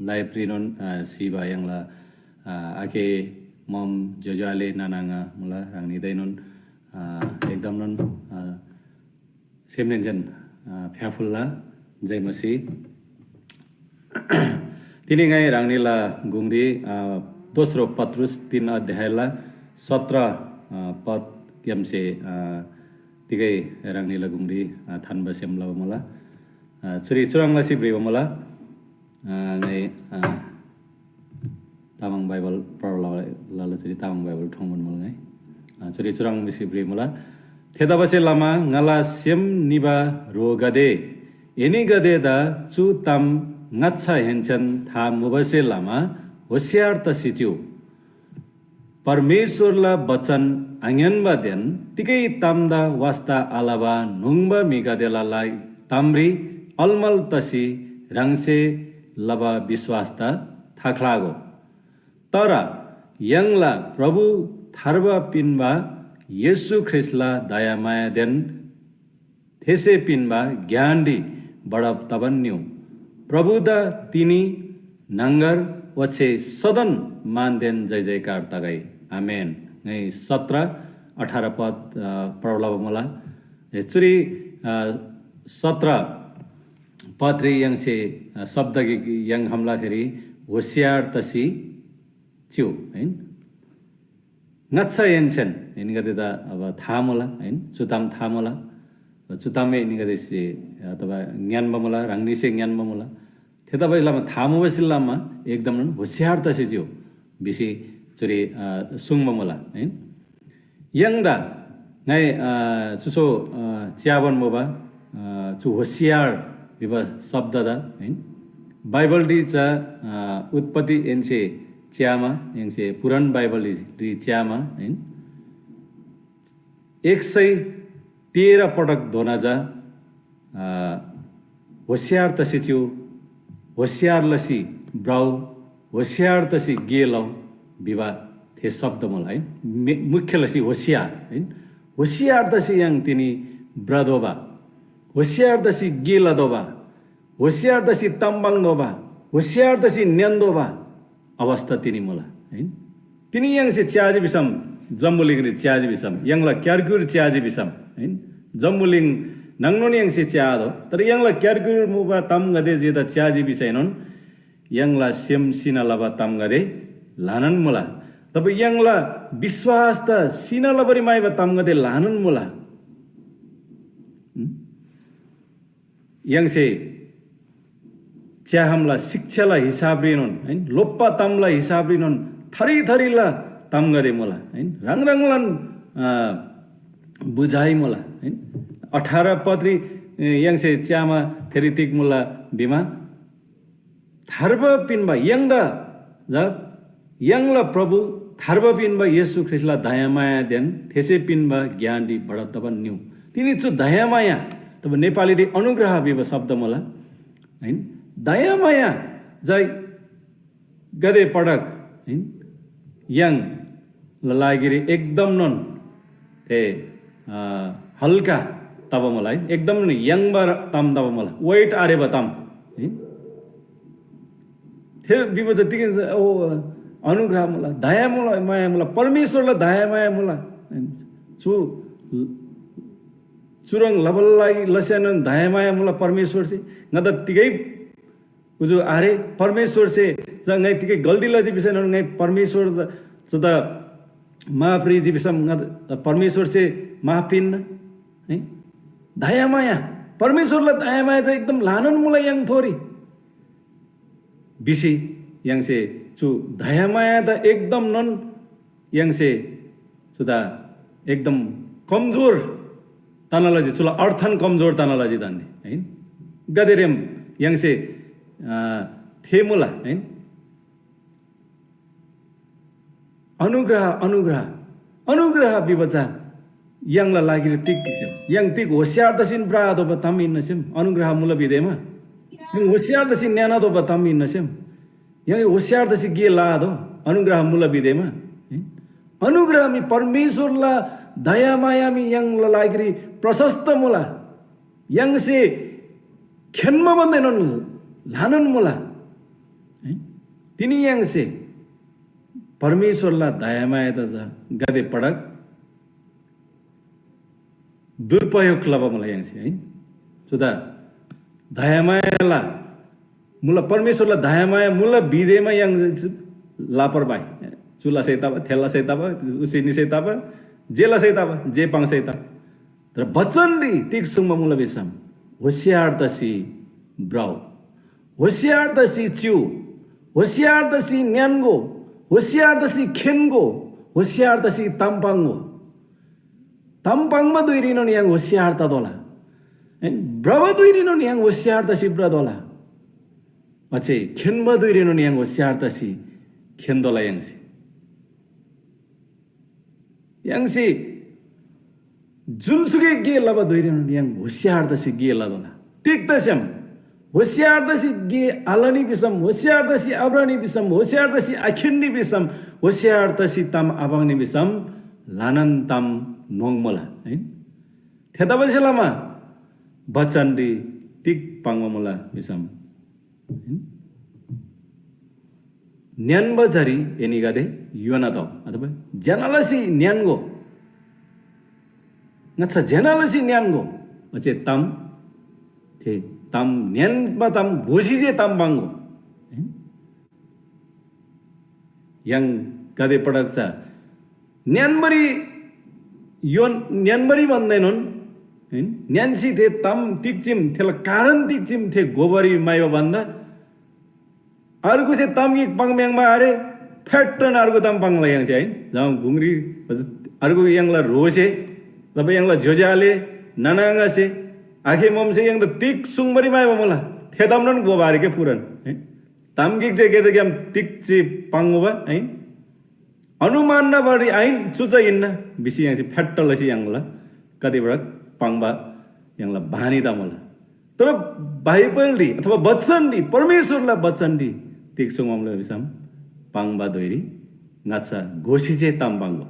live रीनोन, अ, सिबा य्‍हाङला, अ, आखे मम ज्‍योज्‍यो आले नाना आङा मुला ह्राङनीदैनोन, अ, एकदमनोन, अ, सेमहेन्‍सेन, अ, फ्‍याफुल्‍ला जय मसीह। तिनी ङाइ ह्राङनीला गुङरी, अ, दोस्रो पत्रुस तीन अध्यायला सत्र, अ, पदग्‍यामसे, अ, तिगै ह्राङनीला गुङरी, अ, थान्‍बा सेम लबा मुला। अ, चुरी चुह्रङ् लसी भ्रिबा मुला। अ, ङाइ, अ, तामाङ बाइबल पढब लला, लला चुरी तामाङ बाइबल ठोङ्‌बान मुला ङाइ। अ, चुरी चुह्रङ् भिसी भ्रिमुला, थेतबासेलमा ङाला सेम निबा ह्रोगदे, एनीगदेदा चु ताम ङाच्‍छाहेन्‍सेन था मुबासे लमा होशियार तसी चिउ। परमेश्‍वरला बचन आङ्‌यान्‍बादेन तिगै तामदा वास्‍ता आलबा न्‍होङ्बा म्‍हिगदेला लाइ-, तामरी अलमल तसी ह्राङसे लबा विश्‍वासदा थाख्‍लागो। तर य्‍हाङला प्रभु थार्बा पिन्‍बा येशू ख्रीष्‍टला दयामायादेन थेसे पिन्‍बा ज्ञानरी बढब तबान निउ। प्रभुदा तिनी न्‍हङगर ओच्‍छे सदन मानदेन जयजयकार तगै। आमेन। ङाइ सत्र अठार पद, अ, पढब लबा मुला। ए, चुरी, अ, सत्र पदरी य्‍हाङसे, अ, शब्द गिक य्‍हाङ खम्‍लाखेरी होशियार तसी चिउ, है। ङाच्‍छाहेन्‍सेन एनीगदेदा अब था मुला, है, चु ताम था मुला। चु ताममे एनीगदेसे अथवा ङ्‌यान्‍बा मुला, ह्राङनीसे ङ्‌यान्‍बा मुला। थेतबासेलमा था मुबासे लमा एकदमनोन होशियार तसी चिउ भिसी चुरी, अ, सुङ्बा मुला, है। य्‍हाङदा ङाइ, अ, चुसो, अ, च्‍याबान मुबा, अ, चु होशियार भिबा शब्ददा, है, बाइबलरी चा, अ, उत्पत्ति एन्‍से च्‍यामा, य्‍हाङसे पुरान बाइबलरी च्‍यामा, है, एक सय तेह्र पटकधोना चा, अ, होशियार तसी चिउ, होशियार लसी भ्रउ, होशियार तसी गे लउ भिबा थे शब्द मुला, है। मे-, मुख्य लसी होशियार, है। होशियार तसी य्‍हाङ तिनी भ्रतोःबा। होशियार तसी गे लतोःबा, होशियार तसी ताम पाङ्तोःबा, होशियार तसी ङ्‌यान्‍तोःबा अवस्था तिनी मुला, है। तिनी य्‍हाङसे च्‍याजी भिसम जम्‍बुलिङरी च्‍याजी भिसम, य्‍हाङला क्‍यारक्‍युर च्‍याजी भिसम, है। जम्‍बुलिङ नाङनोन य्‍हाङसे च्‍याआतोः, तर य्‍हाङला क्‍यारक्‍युर मुबा तामगदे जेदा च्‍याजी भिसैनोन य्‍हाङला सेम सिना लबा तामगदे ल्‍हानान मुला। तब य्‍हाङला विश्‍वासदा सिना लबारी म्‍हाइबा तामगदे ल्‍हानान मुला। हुँ? य्‍हाङसे च्‍याखमला शिक्षाला हिसाबरीनोन, है, लोप्‍बा तामला हिसाबरीनोन थरी थरीला तामगदे मुला, है, ह्राङ ह्राङलान, अ, बुझाइ मुला, है। अठार पदरी, ए, य्‍हाङसे च्‍यामा थेरी तिग मुला भिमा, थार्बा पिन्‍बा य्‍हाङदा चा य्‍हाङला प्रभु थार्बा पिन्‍बा येशू ख्रीष्‍टला दयामायादेन थेसे पिन्‍बा ज्ञानरी बढब तबान निउ। तिनी चु दयामाया, तब नेपालीरी अनुग्रह भिबा शब्द मुला, हैन? दयामाया चा गाते पटक, हैन? य्‍हाङला लागिरी एकदमनोन थे, अ, हल्‍का तबा मुला, है। एकदमनोन याङ्बा ताम तबा मुला, weight आरेबा ताम, है। थे भिबा जतिकै ओ अनुग्रह मुला, दया मुला, माया मुला, परमेश्‍वरला दया माया मुला, है। चु, चुह्रङ् लबाला लागि लस्‍यानोन दया माया मुला परमेश्‍वरसे। ङादा तिगै उजु आरे, परमेश्‍वरसे चा ङाइ तिगै गल्ती लजी भिसैनोन ङाइ परमेश्‍वर चुदा माफ रिजी भिसम ङा परमेश्‍वरसे माफ पिन्‍ना, है। दयामाया, परमेश्‍वरला दयामाया चा एकदम ल्‍हानान मुला य्‍हाङथोरी भिसी य्‍हाङसे चु दयामायादा एकदमनोन य्‍हाङसे चुदा एकदम कमजोर तना लजी, चुला अर्थन कमजोर तना लजी दान्‍दे, है। गाते रेम य्‍हाङसे, अ, थे मुला, है। अनुग्रह, अनुग्रह, अनुग्रह भिबा चा य्‍हाङला लागिरी तिग भिसम, य्‍हाङ तिग होशियार तसीन भ्रआतोःबा ताम हिन्‍ना सेम, अनुग्रह मुला भिदेमा। य्‍हाङ होशियार तसीन ङ्‌यान्‍आतोःबा ताम हिन्‍ना सेम। य्‍हाङ होशियार तसी गे लआतोः, अनुग्रह मुला भिदेमा। अनुग्रह मी परमेश्‍वरला दयामाया मी य्‍हाङला लागिरी प्रशस्त मुला। य्‍हाङसे खेन्‍बा भन्‍दाएनोन ल्‍हानान मुला। है? तिनी य्‍हाङसे परमेश्‍वरला दयामायादा चा गाते पटक दुरुपयोग लबा मुला य्‍हाङसे, है। चुदा दयामायाला मुला, परमेश्‍वरला दयामाया मुला भिदेमा य्‍हाङ लापरवाही। चु लसै तबा, थे लसै तबा, उसे निसै तबा, जे लसै तबा, जे पाङ्सै तबा। तर बचनरी तिग सुङ्बा मुला भिसम, होशियार तसी भ्रउ, होशियार तसी चिउ, होशियार तसी ङ्‌यान्‍गो, होशियार तसी खेन्‍गो, होशियार तसी ताम पाङ्‍गो। ताम पाङ्बा धुइरीनोन य्‍हाङ होशियार ततोःला। हैन? भ्रबा धुइरीनोन य्‍हाङ होशियार तसी भ्रतोःला। ओच्‍छे खेन्‍बा धुइरीनोन य्‍हाङ होशियार तसी खेन्‍तोःला य्‍हाङसे। य्‍हाङसे जुनसुकै गे लबा धुइरीनोन य्‍हाङ होशियार तसी गे लतोःला। तिग्‍दा स्‍याम होशियार तसी गे आलनी भिसम, होशियार तसी आभ्रनी भिसम, होशियार तसी आखेन्‍नी भिसम, होशियार तसी ताम आपाङ्नी भिसम ल्‍हानान ताम न्‍होङ्मुला, है। थेतबासेलमा बचनरी तिग पाङ्बा मुला भिसम, है? ङ्‌यान्‍बा जरी एनीगदे योना तउ, अथवा ज्‍यना लसी ङ्‌यान्‍गो। ङाच्‍छा ज्‍यना लसी ङ्‌यान्‍गो। ओच्‍छे ताम, थे ताम ङ्‌यान्‍बा ताम घोसी जे ताम पाङ्‍गो। य्‍हाङगदे पटक चा ङ्‌यान्‍बारी योन, ङ्‌यान्‍बारी भन्‍दैनोन, है, ङ्‌यान्‍सी थे ताम तिग चीम, थेला कारण तिग चीम, थे घोबारी म्‍हाइबा भन्‍दा अर्गुसे ताम गिक पाङ्‌म्‍याङ्बा आरे, फ्‍याट्टन अर्गु ताम पाङ्ला य्‍हाङसे, है। जब गुङरी अर्गु य्‍हाङला ह्रोसे, जब य्‍हाङला ज्‍योज्‍यो आले, नाना आङासे, आखे मोमसे य्‍हाङदा तिग सुङ्बारी म्‍हाइबा मुला, थे तामनोन घोबा आरे के पुरान, है। ताम गिक जे गेजाग्‍याम तिग जे पाङ्मुबा, है। अनुमान लबारी आहिन, चु चा हिन्‍ना भिसी य्‍हाङसे फ्‍याट्ट लसी य्‍हाङला कतिपटक पाङ्बा य्‍हाङला बानी तमुला। तर बाइबलरी अथवा बचनरी, परमेश्‍वरला बचनरी तिग सुङ्बा मुला भिसम, पाङ्बा धुइरी ङाच्‍छा घोसी जे ताम पाङ्‍गो।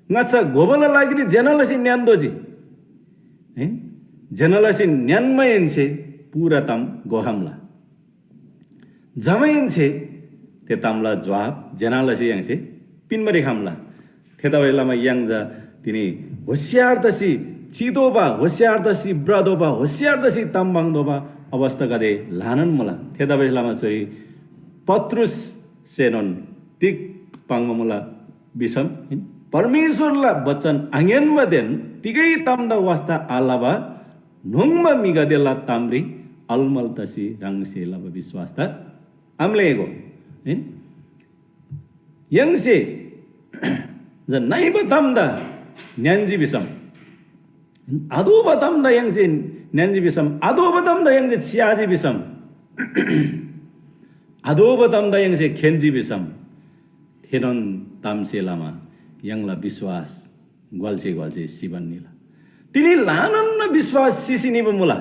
ङाच्‍छा घोबाला लागिरी ज्‍यना लसी ङ्‌यान्‍तोःजी। है? ज्‍यना लसी ङ्‌यान्‍माहेन्‍से पूरा ताम घोखम्‍ला। जमाहेन्‍से थे तामला जोहाब ज्‍यना लसी य्‍हाङसे पिन्‍बारी खम्‍ला। थेतबासेलमा य्‍हाङ चा तिनी होशियार तसी चितोःबा, होशियार तसी भ्रतोःबा, होशियार तसी ताम पाङ्तोःबा अवस्थागदे ल्‍हानान मुला। थेतबासेलमा चुरी पत्रुससेनोन तिग पाङ्बा मुला भिसम, परमेश्‍वरला बचन आङ्‌यान्‍बादेन तिगै तामदा वास्‍ता आलबा न्‍होङ्बा म्‍हिगदेला तामरी अलमल तसी ह्राङसे लबा विश्‍वासदा आम्‍लेःगो। य्‍हाङसे चा नइबा तामदा ङ्‌यान्‍जी भिसम, आतोःबा तामदा य्‍हाङसे ङ्‌यान्‍जी भिसम, आतोःबा तामदा य्‍हाङसे च्‍याजी भिसम, आतोःबा तामदा य्‍हाङसे खेन्‍जी भिसम, थेनोन तामसे लमा य्‍हाङला विश्‍वास ग्‍वाल्‍से ग्‍वाल्‍से सिबान निला। तिनी ल्‍हानान विश्‍वास सिसी निबा मुला,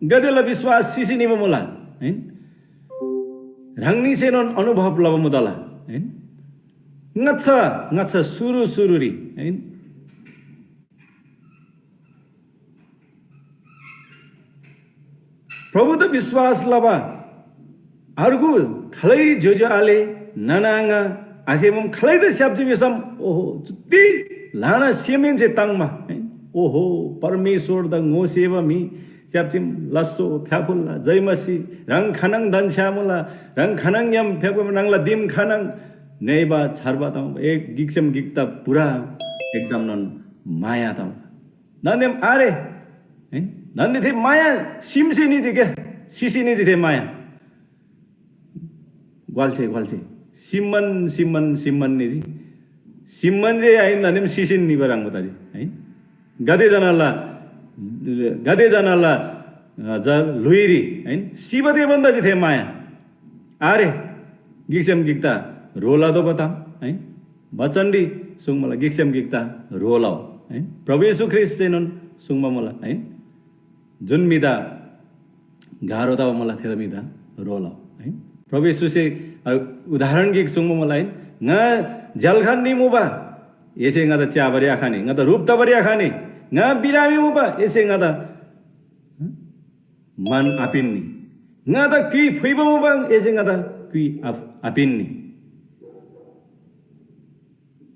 गदेला विश्‍वास सिसी निबा मुला, हैन? ह्राङनीसेनोन अनुभव लबा मुतला, हैन? ङाच्‍छा ङाच्‍छा सुरु सुरुरी, हैन? प्रभुदा विश्‍वास लबा अर्गु खालै ज्‍योज्‍यो आले, नाना आङा आखेबोम खालैदा स्‍याप्‍जी भिसम, ओहो, चुति ल्‍हाना सेमहेन्‍से ताङ्‍मा, है? ओहो, परमेश्‍वरदा ङोसेबा म्‍हि स्‍याप्‍जीम, लास्‍सो फ्‍याफुल्‍ला, जय मसीह, ह्राङ खानङ धन्‍छ्‌यामुला, ह्राङ खानङग्‍याम फ्‍याफुल्‍ला, ह्राङला दिम खानङ नइबा छार्बा ताङ्‍मा, एक गिकसेम गिकदा पुरा एकदमनोन माया ताङ्‍मा। दान्‍देम आरे, है? दान्‍दे थे माया सिमसे निजी के, सिसी निजी थे माया। ग्‍वाल्‍से, ग्‍वाल्‍से। सिम्‍मन, सिम्‍मन, सिम्‍मन निजी। सिम्‍मन जे आहिन दान्‍देम सिसिन निबा ह्रङ्‌बा तजी, है? गाते जनाला, गाते जनाला, अ, जा ल्‍हुइरी, है? सिबा ते भन्‍दा जी थे माया। आरे, गिकसेम गिकदा ह्रो लतोःबा ताम, है? बचनरी सुङ्बा मुला, गिकसेम गिकदा ह्रो लउ, है? प्रभु येशू ख्रीष्‍टसेनोन सुङ्बा मुला, है? जुन म्‍हिदा गाह्रो तबा मुला, थेदा म्‍हिदा ह्रो लउ, है? प्रभु येशूसे, अ, उदाहरण गिक सुङ्बा मुला, है? ङा झ्‍याल्‍खानरी मुबा, एसे ङादा च्‍याबारी आखनी, ङादा ह्रुप तबारी आखनी, ङा बिरामी मुबा, एसे ङादा मान आपिन्‍नी। ङादा क्‍युइ फुइबा मुबा, एसे ङादा क्‍युइ आफ-, आपिन्‍नी।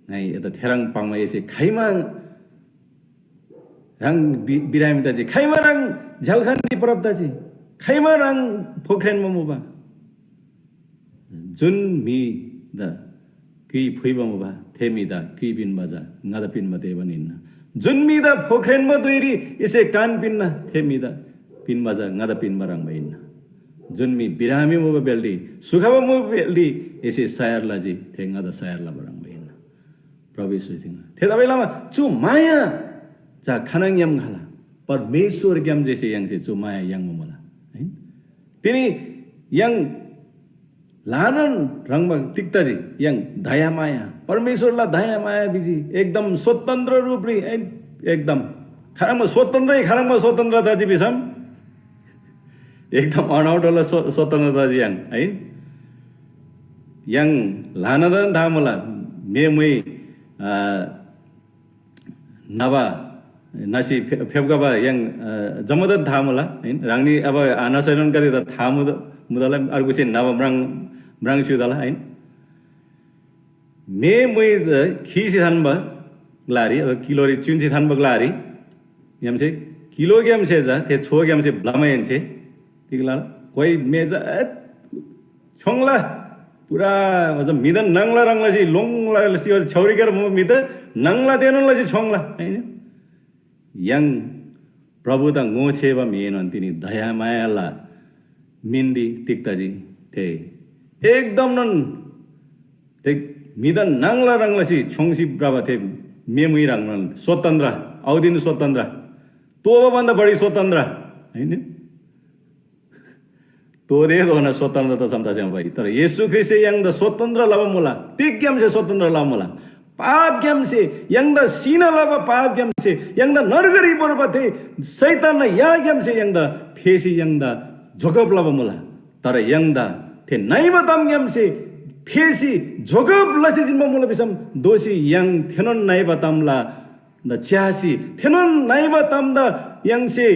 ङाइ एदा थेह्रङ् पाङ्‌मा एसे खाइमा ह्राङ बि-, बिरामी तजी, खाइमा ह्राङ झ्‍याल्‍खानरी परब तजी, खाइमा ह्राङ फोख्रेन्‍बा मुबा। जुन म्‍हिदा क्‍युइ फुइबा मुबा, थे म्‍हिदा क्‍युइ पिन्‍बा चा ङादा पिन्‍बा तेबान हिन्‍ना। जुन म्‍हिदा फोख्रेन्‍बा धुइरी एसे कान पिन्‍ना, थे म्‍हिदा पिन्‍बा चा ङादा पिन्‍बा ह्रङ्‌बा हिन्‍ना। जुन म्‍हि बिरामी मुबा बेल्‍डी, सुखबा मुबा बेल्‍डी एसे सयार लजी, थे ङादा सयार लबा ह्रङ्‌बा हिन्‍ना। प्रभु येशूसे तिङ्ला। थेतबासेलमा चु माया चा खानङग्‍याम खला? परमेश्‍वरग्‍याम जेसे य्‍हाङसे चु माया याङ्बा मुला, है? तिनी य्‍हाङ ल्‍हानान ह्रङ्‌बा तिग तजी? य्‍हाङ दयामाया, परमेश्‍वरला दयामाया भिजी, एकदम स्वतन्त्र रूपरी, है, एकदम खाह्रङ्बा स्वतन्त्र, खाह्रङ्बा स्वतन्त्र तजी भिसम, एकदम अनौठोला स्व-, स्वतन्त्र तजी य्‍हाङ, है। य्‍हाङ ल्‍हानादान था मुला, मे मुइ, अ, न्‍हबा न्‍हसी फे-, फेप्‍खबा य्‍हाङ, अ, जम्‍मादान था मुला, है। ह्राङनी अब आनासैनोन कति त था मुदा, मुदाला अर्गुसे न्‍हबा म्राङ, म्राङ स्‍युदाला, है। मे मुइ त खीसी थान्‍बा ग्‍लारी, अथवा किलोरी च्‍युन्‍सी थान्‍बा ग्‍लारी, ग्‍यामसे किलोग्‍यामसे चा थे छोग्‍यामसे ब्‍लमाहेन्‍से तिग लला? कोइ मे चा, ए, छ्‌योङ्ला, पुरा अझ म्‍हिदा नाङ्ला ह्रङ् लसी लोङ्ला लसी अझ छ्‌याउरीक्‍यार म्‍हिदा नाङ्ला तेनोन लसी छ्‌योङ्ला, हैन? य्‍हाङ प्रभुदा ङोसेबा म्‍हिएनोन तिनी दयामायाला मिनरी तिग तजी? थे एकदमनोन थे म्‍हिदा नाङ्ला ह्रङ् लसी छ्‌योङ्सी भ्रबा थे मे मुइ ह्रङ्नोन स्वतन्त्र, औदिन स्वतन्त्र, तोःबा भन्दा बढी स्वतन्त्र, हैन? तोःतेधोना स्वतन्त्र तसम तस्‍याम भइ। तर येशू ख्रीष्‍टसे य्‍हाङदा स्वतन्त्र लबा मुला। तिग्‍यामसे स्वतन्त्र लबा मुला? पापग्‍यामसे, य्‍हाङदा सिना लबा पापग्‍यामसे, य्‍हाङदा नर्गरी भोर्बा थे शैतानना याग्‍यामसे य्‍हाङदा फेसी य्‍हाङदा जोगब लबा मुला। तर य्‍हाङदा थे नइबा तामग्‍यामसे फेसी जोगब लसी जिन्‍बा मुला भिसम दोःसी य्‍हाङ थेनोन नइबा तामला दा च्‍यासी थेनोन नइबा तामदा य्‍हाङसे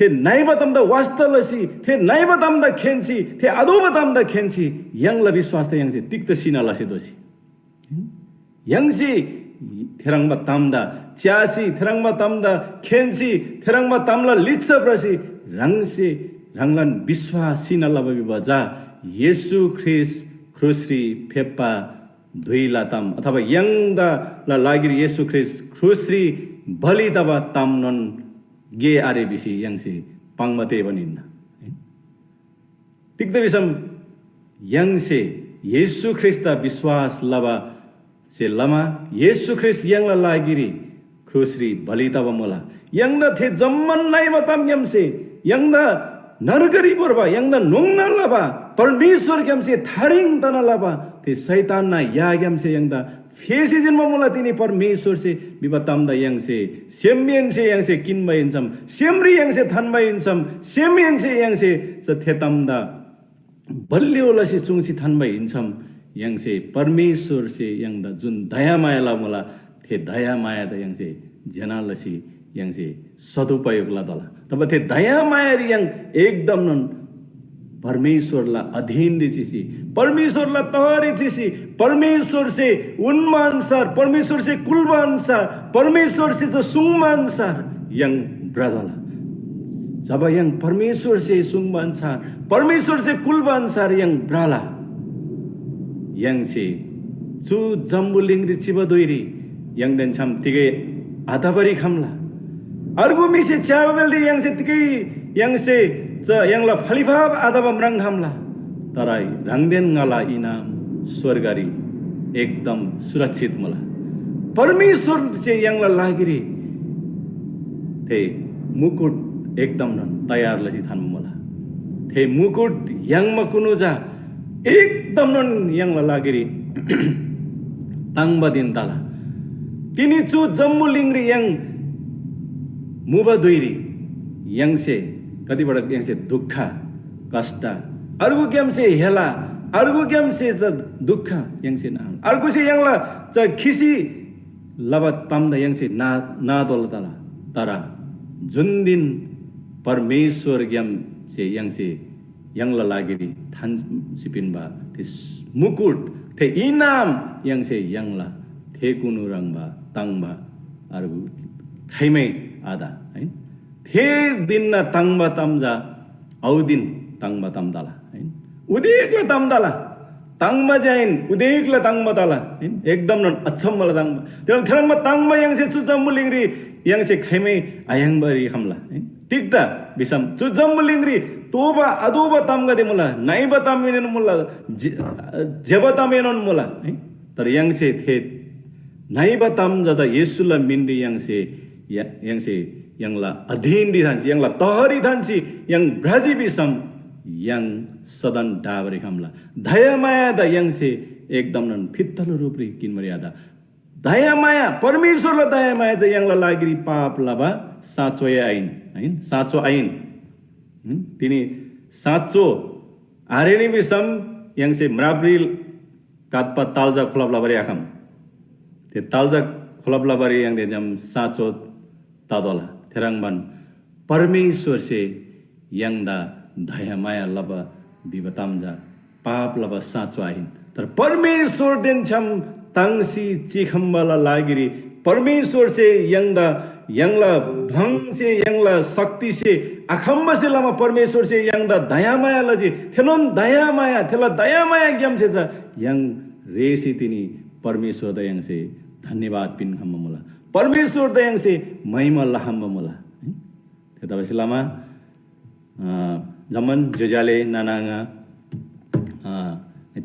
थे नइबा तामदा वास्‍ता लसी, थे नइबा तामदा खेन्‍सी, थे आतोःबा तामदा खेन्‍सी य्‍हाङला विश्‍वासदा य्‍हाङसे तिग्‍दा सिना लसी दोःसी? य्‍हाङसे थेह्रङ्बा तामदा च्‍यासी, थेह्रङ्बा तामदा खेन्‍सी, थेह्रङ्बा तामला लिच्‍छा भ्रसी ह्राङसे ह्राङलान विश्‍वास सिना लबा भिबा चा येशू ख्रीष्‍ट क्रुसरी फेप्‍बा धुइला ताम अथवा य्‍हाङदा ला लागिरी येशू ख्रीष्‍ट क्रुसरी बलि तबा तामनोन गे आरे भिसी य्‍हाङसे पाङ्बा तेबान हिन्‍ना। तिग्‍दा भिसम य्‍हाङसे येशू ख्रीष्‍टदा विश्‍वास लबासे लमा येशू ख्रीष्‍ट य्‍हाङला लागिरी क्रुसरी बलि तबा मुला। य्‍हाङदा थे जम्‍मान नइबा तामग्‍यामसे य्‍हाङदा नर्गरी भोर्बा, य्‍हाङदा न्‍होङ्ना लबा परमेश्‍वरग्‍यामसे थारेङ तना लबा थे शैतानना याग्‍यामसे य्‍हाङदा फेसी जिन्‍बा मुला। तिनी परमेश्‍वरसे भिबा तामदा य्‍हाङसे सेमहेन्‍से य्‍हाङसे किन्‍बा हिन्‍सम, सेमरी य्‍हाङसे थान्‍बा हिन्‍सम, सेमहेन्‍से य्‍हाङसे च थे तामदा बलियो लसी चुङ्सी थान्‍बा हिन्‍सम, य्‍हाङसे परमेश्‍वरसे य्‍हाङदा जुन दयामाया लमुला, थे दयामायादा य्‍हाङसे ज्‍यना लसी य्‍हाङसे सदुपयोग लतोःला। तब थे दयामायारी य्‍हाङ एकदमनोन परमेश्‍वरला अधीनरी चिसी, परमेश्‍वरला तहरी चिसी, परमेश्‍वरसे उन्‍बा अन्‍सार, परमेश्‍वरसे कुल्‍बा अन्‍सार, परमेश्‍वरसे जो सुङ्बा अन्‍सार य्‍हाङ भ्रतोःला। जब य्‍हाङ परमेश्‍वरसे सुङ्बा अन्‍सार, परमेश्‍वरसे कुल्‍बा अन्‍सार य्‍हाङ भ्रला, य्‍हाङसे चु जम्‍बुलिङरी चिबा धुइरी य्‍हाङदेन छ्‌याम तिगै आतबारी खम्‍ला। अर्गु म्‍हिसे च्‍याबा बेलरी य्‍हाङसे तिगै य्‍हाङसे च य्‍हाङला फलिफाप आतबा म्राङ्‌खम्‍ला। तर ह्राङदेन ङाला इनाम स्‍वर्गरी एकदम सुरक्षित मुला। परमेश्‍वरसे य्‍हाङला लागिरी थे मुकुट एकदमनोन तयार लसी थान्‍बा मुला। थे मुकुट याङ्माकुनु चा एकदमनोन य्‍हाङला लागिरी ताङ्‍बा धिन तला। तिनी चु जम्‍बुलिङरी य्‍हाङ मुबा धुइरी य्‍हाङसे कतिपटक य्‍हाङसे दुःख, कष्‍ट, अर्गुग्‍यामसे हेला, अर्गुग्‍यामसे चा दुःख य्‍हाङसे नाला, अर्गुसे य्‍हाङला चा खिसी लबा तामदा य्‍हाङसे ना-, नातोःला तला। तर जुन धिन परमेश्‍वरग्‍यामसे य्‍हाङसे य्‍हाङला लागिरी थान्‍सी पिन्‍बा थे मुकुट, थे इनाम य्‍हाङसे याङ्ला, थे कुनु ह्रङ्‌बा ताङ्‍बा अर्गु खाइमै आत, है। थे धिनना ताङ्‍बा ताम चा औदिन ताङ्‍बा ताम तला, है। उदेकला ताम तला, ताङ्‍बा चा आहिन, उदेकला ताङ्‍बा तला, है। एकदमनोन अचम्‍मला ताङ्‍बा। थेह्रङ्-, थेह्रङ्बा ताङ्‍बा य्‍हाङसे चु जम्‍बुलिङरी य्‍हाङसे खाइमै आयाङ्बारी खम्‍ला, है। तिग्‍दा भिसम चु जम्‍बुलिङरी तोःबा आतोःबा तामगदे मुला, नइबा तामएनोन मुला, जे-, ज्‍यबा तामएनोन मुला, है। तर य्‍हाङसे थे नइबा ताम जदा येशूला मिनरी य्‍हाङसे, या-, य्‍हाङसे य्‍हाङला अधीनरी थान्‍सी, य्‍हाङला तहरी थान्‍सी य्‍हाङ भ्रजी भिसम य्‍हाङ सदन ढाबारी खम्‍ला। दयामायादा य्‍हाङसे एकदमनोन फित्तला रूपरी किन्‍बारी आत। दयामाया, परमेश्‍वरला दयामाया चा य्‍हाङला लागिरी पाप लबा साँचोए आहिन, आहिन? साँचो आहिन। हुँ? तिनी साँचो आरेनी भिसम य्‍हाङसे म्रापरी कात्‍बा ताल्‍जा खोलब लबारी आखम। थे ताल्‍जा खोलब लबारी य्‍हाङदेन छ्‌याम साँचो ततोःला। थेह्रङ्बान परमेश्‍वरसे य्‍हाङदा दयामाया लबा भिबा ताम चा पाप लबा साँचो आहिन, तर परमेश्‍वरदेन छ्‌याम ताङ्सी चिखम्‍बाला लागिरी परमेश्‍वरसे य्‍हाङदा, य्‍हाङला भङसे, य्‍हाङला शक्तिसे, आखम्‍बासे लमा परमेश्‍वरसे य्‍हाङदा दयामाया लजी। थेनोन दयामाया, थेला दयामायाग्‍यामसे चा य्‍हाङ रेःसी तिनी परमेश्‍वरदा य्‍हाङसे धन्‍यवाद पिन्‍खम्‍बा मुला, परमेश्‍वरदा य्‍हाङसे महिमा लखम्‍बा मुला। थेतबासेलमा अ, जम्‍मान ज्‍योज्‍यो आले नाना आङा, अ,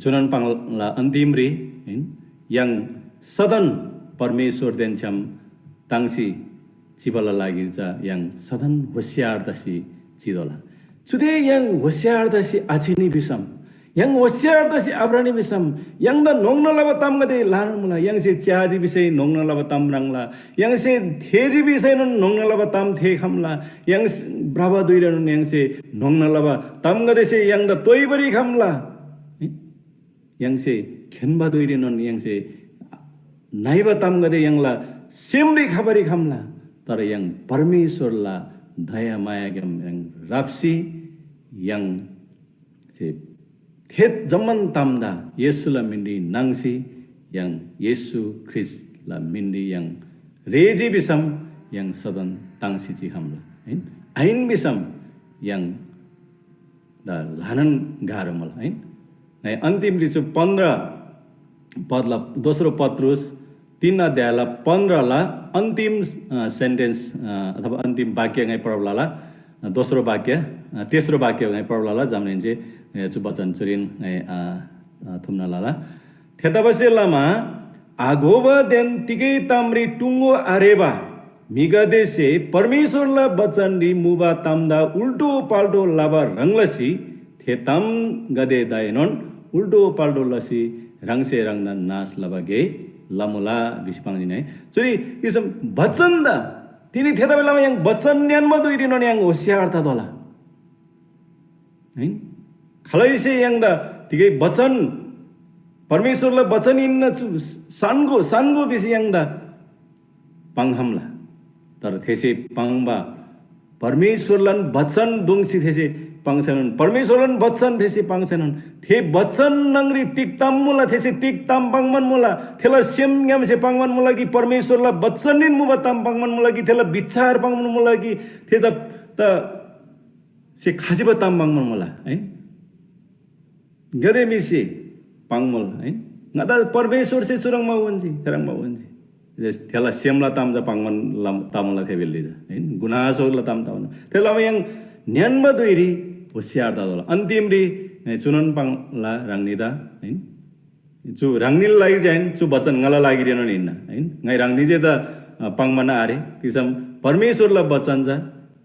चुनन पाङला अन्‍तिमरी, हिन, य्‍हाङ सदन परमेश्‍वरदेन छ्‌याम ताङ्सी चिबाला लागिरी चा य्‍हाङ सदन होशियार तसी चितोःला। चुदे य्‍हाङ होशियार तसी आचिनी भिसम, य्‍हाङ होशियार तसी आभ्रनी भिसम, य्‍हाङदा न्‍होङ्ना लबा तामगदे ल्‍हानान मुला। य्‍हाङसे च्‍याजी भिसै न्‍होङ्ना लबा ताम म्राङ्ला, य्‍हाङसे थेःजी भिसैनोन न्‍होङ्ना लबा ताम थेःखम्‍ला। य्‍हाङ भ्रबा धुइरीनोन य्‍हाङसे न्‍होङ्ना लबा तामगदेसे य्‍हाङदा तोइबारी खम्‍ला। य्‍हाङसे खेन्‍बा धुइरीनोन य्‍हाङसे नइबा तामगदे य्‍हाङला सेमरी खबारी खम्‍ला। तर य्‍हाङ परमेश्‍वरला दयामायाग्‍याम य्‍हाङ राप्‍सी य्‍हाङ थे जम्‍मान तामदा येशूला मिनरी नाङ्सी य्‍हाङ येशू ख्रीष्‍टला मिनरी य्‍हाङ रेःजी भिसम य्‍हाङ सदन ताङ्सी चिखम्‍ला। आहिन? आहिन भिसम य्‍हाङ दा ल्‍हानान गाह्रो मुला, है। ङाइ अन्तिमरी चु पन्ध्र पदला, दोस्रो पत्रुस तीन अध्यायला पन्ध्रला अन्तिम, अ, sentence, अ, अथवा अन्तिम वाक्य ङाइ पढब लला, अ, दोस्रो वाक्य, अ, तेस्रो वाक्य ङाइ पढब लला, जमाहेन्‍से, अ, चु वचन चुरीन ङाइ, अ, अ, थुम्‍ना लला। थेतबासेलमा आघोबादेन तिगै तामरी टुङ्‍गो आरेबा म्‍हिगदेसे परमेश्‍वरला बचनरी मुबा तामदा उल्‍टो पाल्‍टो लबा ह्रङ् लसी थे तामगदेदाएनोन उल्‍टो पाल्‍टो लसी ह्राङसे ह्राङदा नाश लबा गे लमुला भिसी पाङ्जीन है। चुरी इसम बचनदा तिनी थेतबासेलमा य्‍हाङ बचन ङ्‌यान्‍बा धुइरीनोन य्‍हाङ होशियार ततोःला। है? खालैसे य्‍हाङदा तिगै बचन, परमेश्‍वरला बचन हिन्‍ना चु सान्‍गो, सान्‍गो भिसी य्‍हाङदा पाङ्‌खम्‍ला। तर थेसे पाङ्बा परमेश्‍वरलान बचन दोङ्सी थेसे पाङ्सैनोन, परमेश्‍वरलान बचन थेसे पाङ्सैनोन, थे बचन न्‍हङरी तिग ताम मुला, थेसे तिग ताम पाङ्‌बान मुला, थेला सेमग्‍यामसे पाङ्‌बान मुला कि परमेश्‍वरला बचनरीन मुबा ताम पाङ्‌बान मुला कि थेला विचार पाङ्‌बान मुला कि थे त, त से खजिबा ताम पाङ्‌बान मुला, है? गाते म्‍हिसे पाङ्‌मुला, है? ङादा परमेश्‍वरसे चुह्रङ्बा उन्‍जी, थेह्रङ्बा उन्‍जी। थेला सेमला ताम चा पाङ्‌बान लम-, तमुला थे बेल्‍ली चा, है? गुनासोला ताम तमुला। थेला य्‍हाङ ङ्‌यान्‍बा धुइरी होशियार ततोःला। अन्तिमरी ङाइ चुनोन पाङ्ला ह्राङनीदा, है? चु ह्राङनीला लागिरी आहिन, चु बचन ङाला लागिरीएनोन हिन्‍ना, है? ङाइ ह्राङनी जे त, अ, पाङ्‌बान आरे, तिसम परमेश्‍वरला बचन चा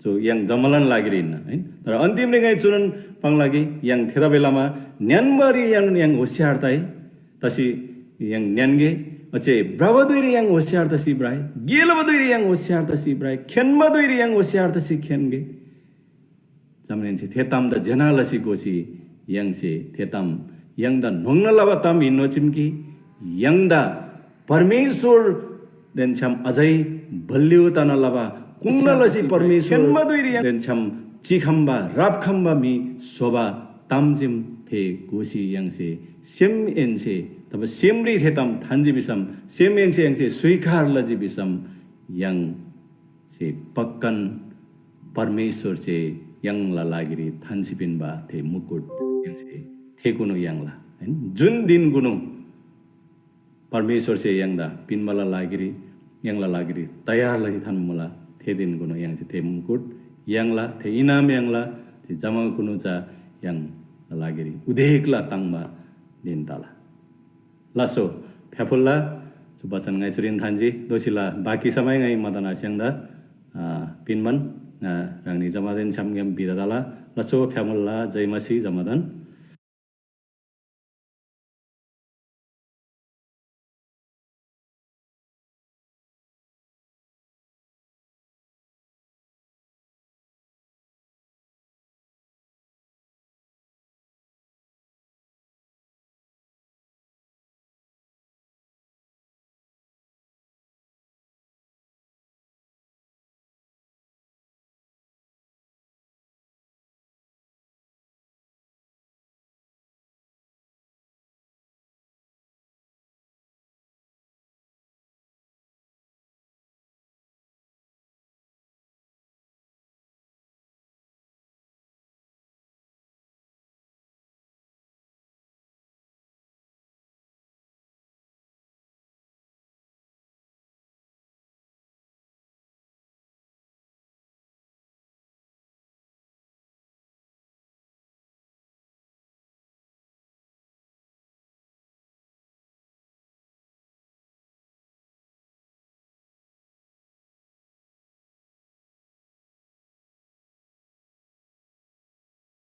चु य्‍हाङ जम्‍मालान लागिरी हिन्‍ना, है? तर अन्तिमरी ङाइ चुनोन पाङ्ला कि य्‍हाङ थेतबासेलमा ङ्‌यान्‍बारी य्‍हाङ, य्‍हाङ होशियार तइ, तसी य्‍हाङ ङ्‌यान्‍गे, ओच्‍छे भ्रबा धुइरी य्‍हाङ होशियार तसी भ्रइ, गे लबा धुइरी य्‍हाङ होशियार तसी भ्रइ, खेन्‍बा धुइरी य्‍हाङ होशियार तसी खेन्‍गे। जमाहेन्‍से थे तामदा ज्‍यना लसी घोसी य्‍हाङसे थे ताम य्‍हाङदा न्‍होङ्ना लबा ताम हिन्‍नो चीम कि य्‍हाङदा परमेश्‍वरदेन छ्‌याम अझै बलियो तना लबा, कुल्‍ना लसी परमेश्‍वरदेन छ्‌याम चिखम्‍बा, राप्‍खम्‍बा म्‍हि स्‍होबा ताम चीम थे घोसी य्‍हाङसे सेमहेन्‍से, तब सेमरी थे ताम थान्‍जी भिसम, सेमहेन्‍से य्‍हाङसे स्‍वीकार लजी भिसम, य्‍हाङसे पक्‍कान परमेश्‍वरसे य्‍हाङला लागिरी थान्‍सी पिन्‍बा थे मुकुट य्‍हाङसे थेकुनु याङ्ला। जुन धिनकुनु परमेश्‍वरसे य्‍हाङदा पिन्‍बाला लागिरी, य्‍हाङला लागिरी तयार लसी थान्‍बा मुला, थे धिनकुनु य्‍हाङसे थे मुकुट याङ्ला, थे इनाम याङ्ला, थे जमाकुनु चा य्‍हाङला लागिरी उदेकला ताङ्‍बा धिन तला। लास्‍सो फ्‍याफुल्‍ला, चु बचन ङाइ चुरीन थान्‍जी, दोःसीला बाँकी समय ङाइ मदन आस्‍याङदा, आ, पिन्‍बान, आ, ह्राङनी जम्‍मादान छ्‌यामग्‍याम बिदा तला। लास्‍सो फ्‍याफुल्‍ला, जय मसीह जम्‍मादान।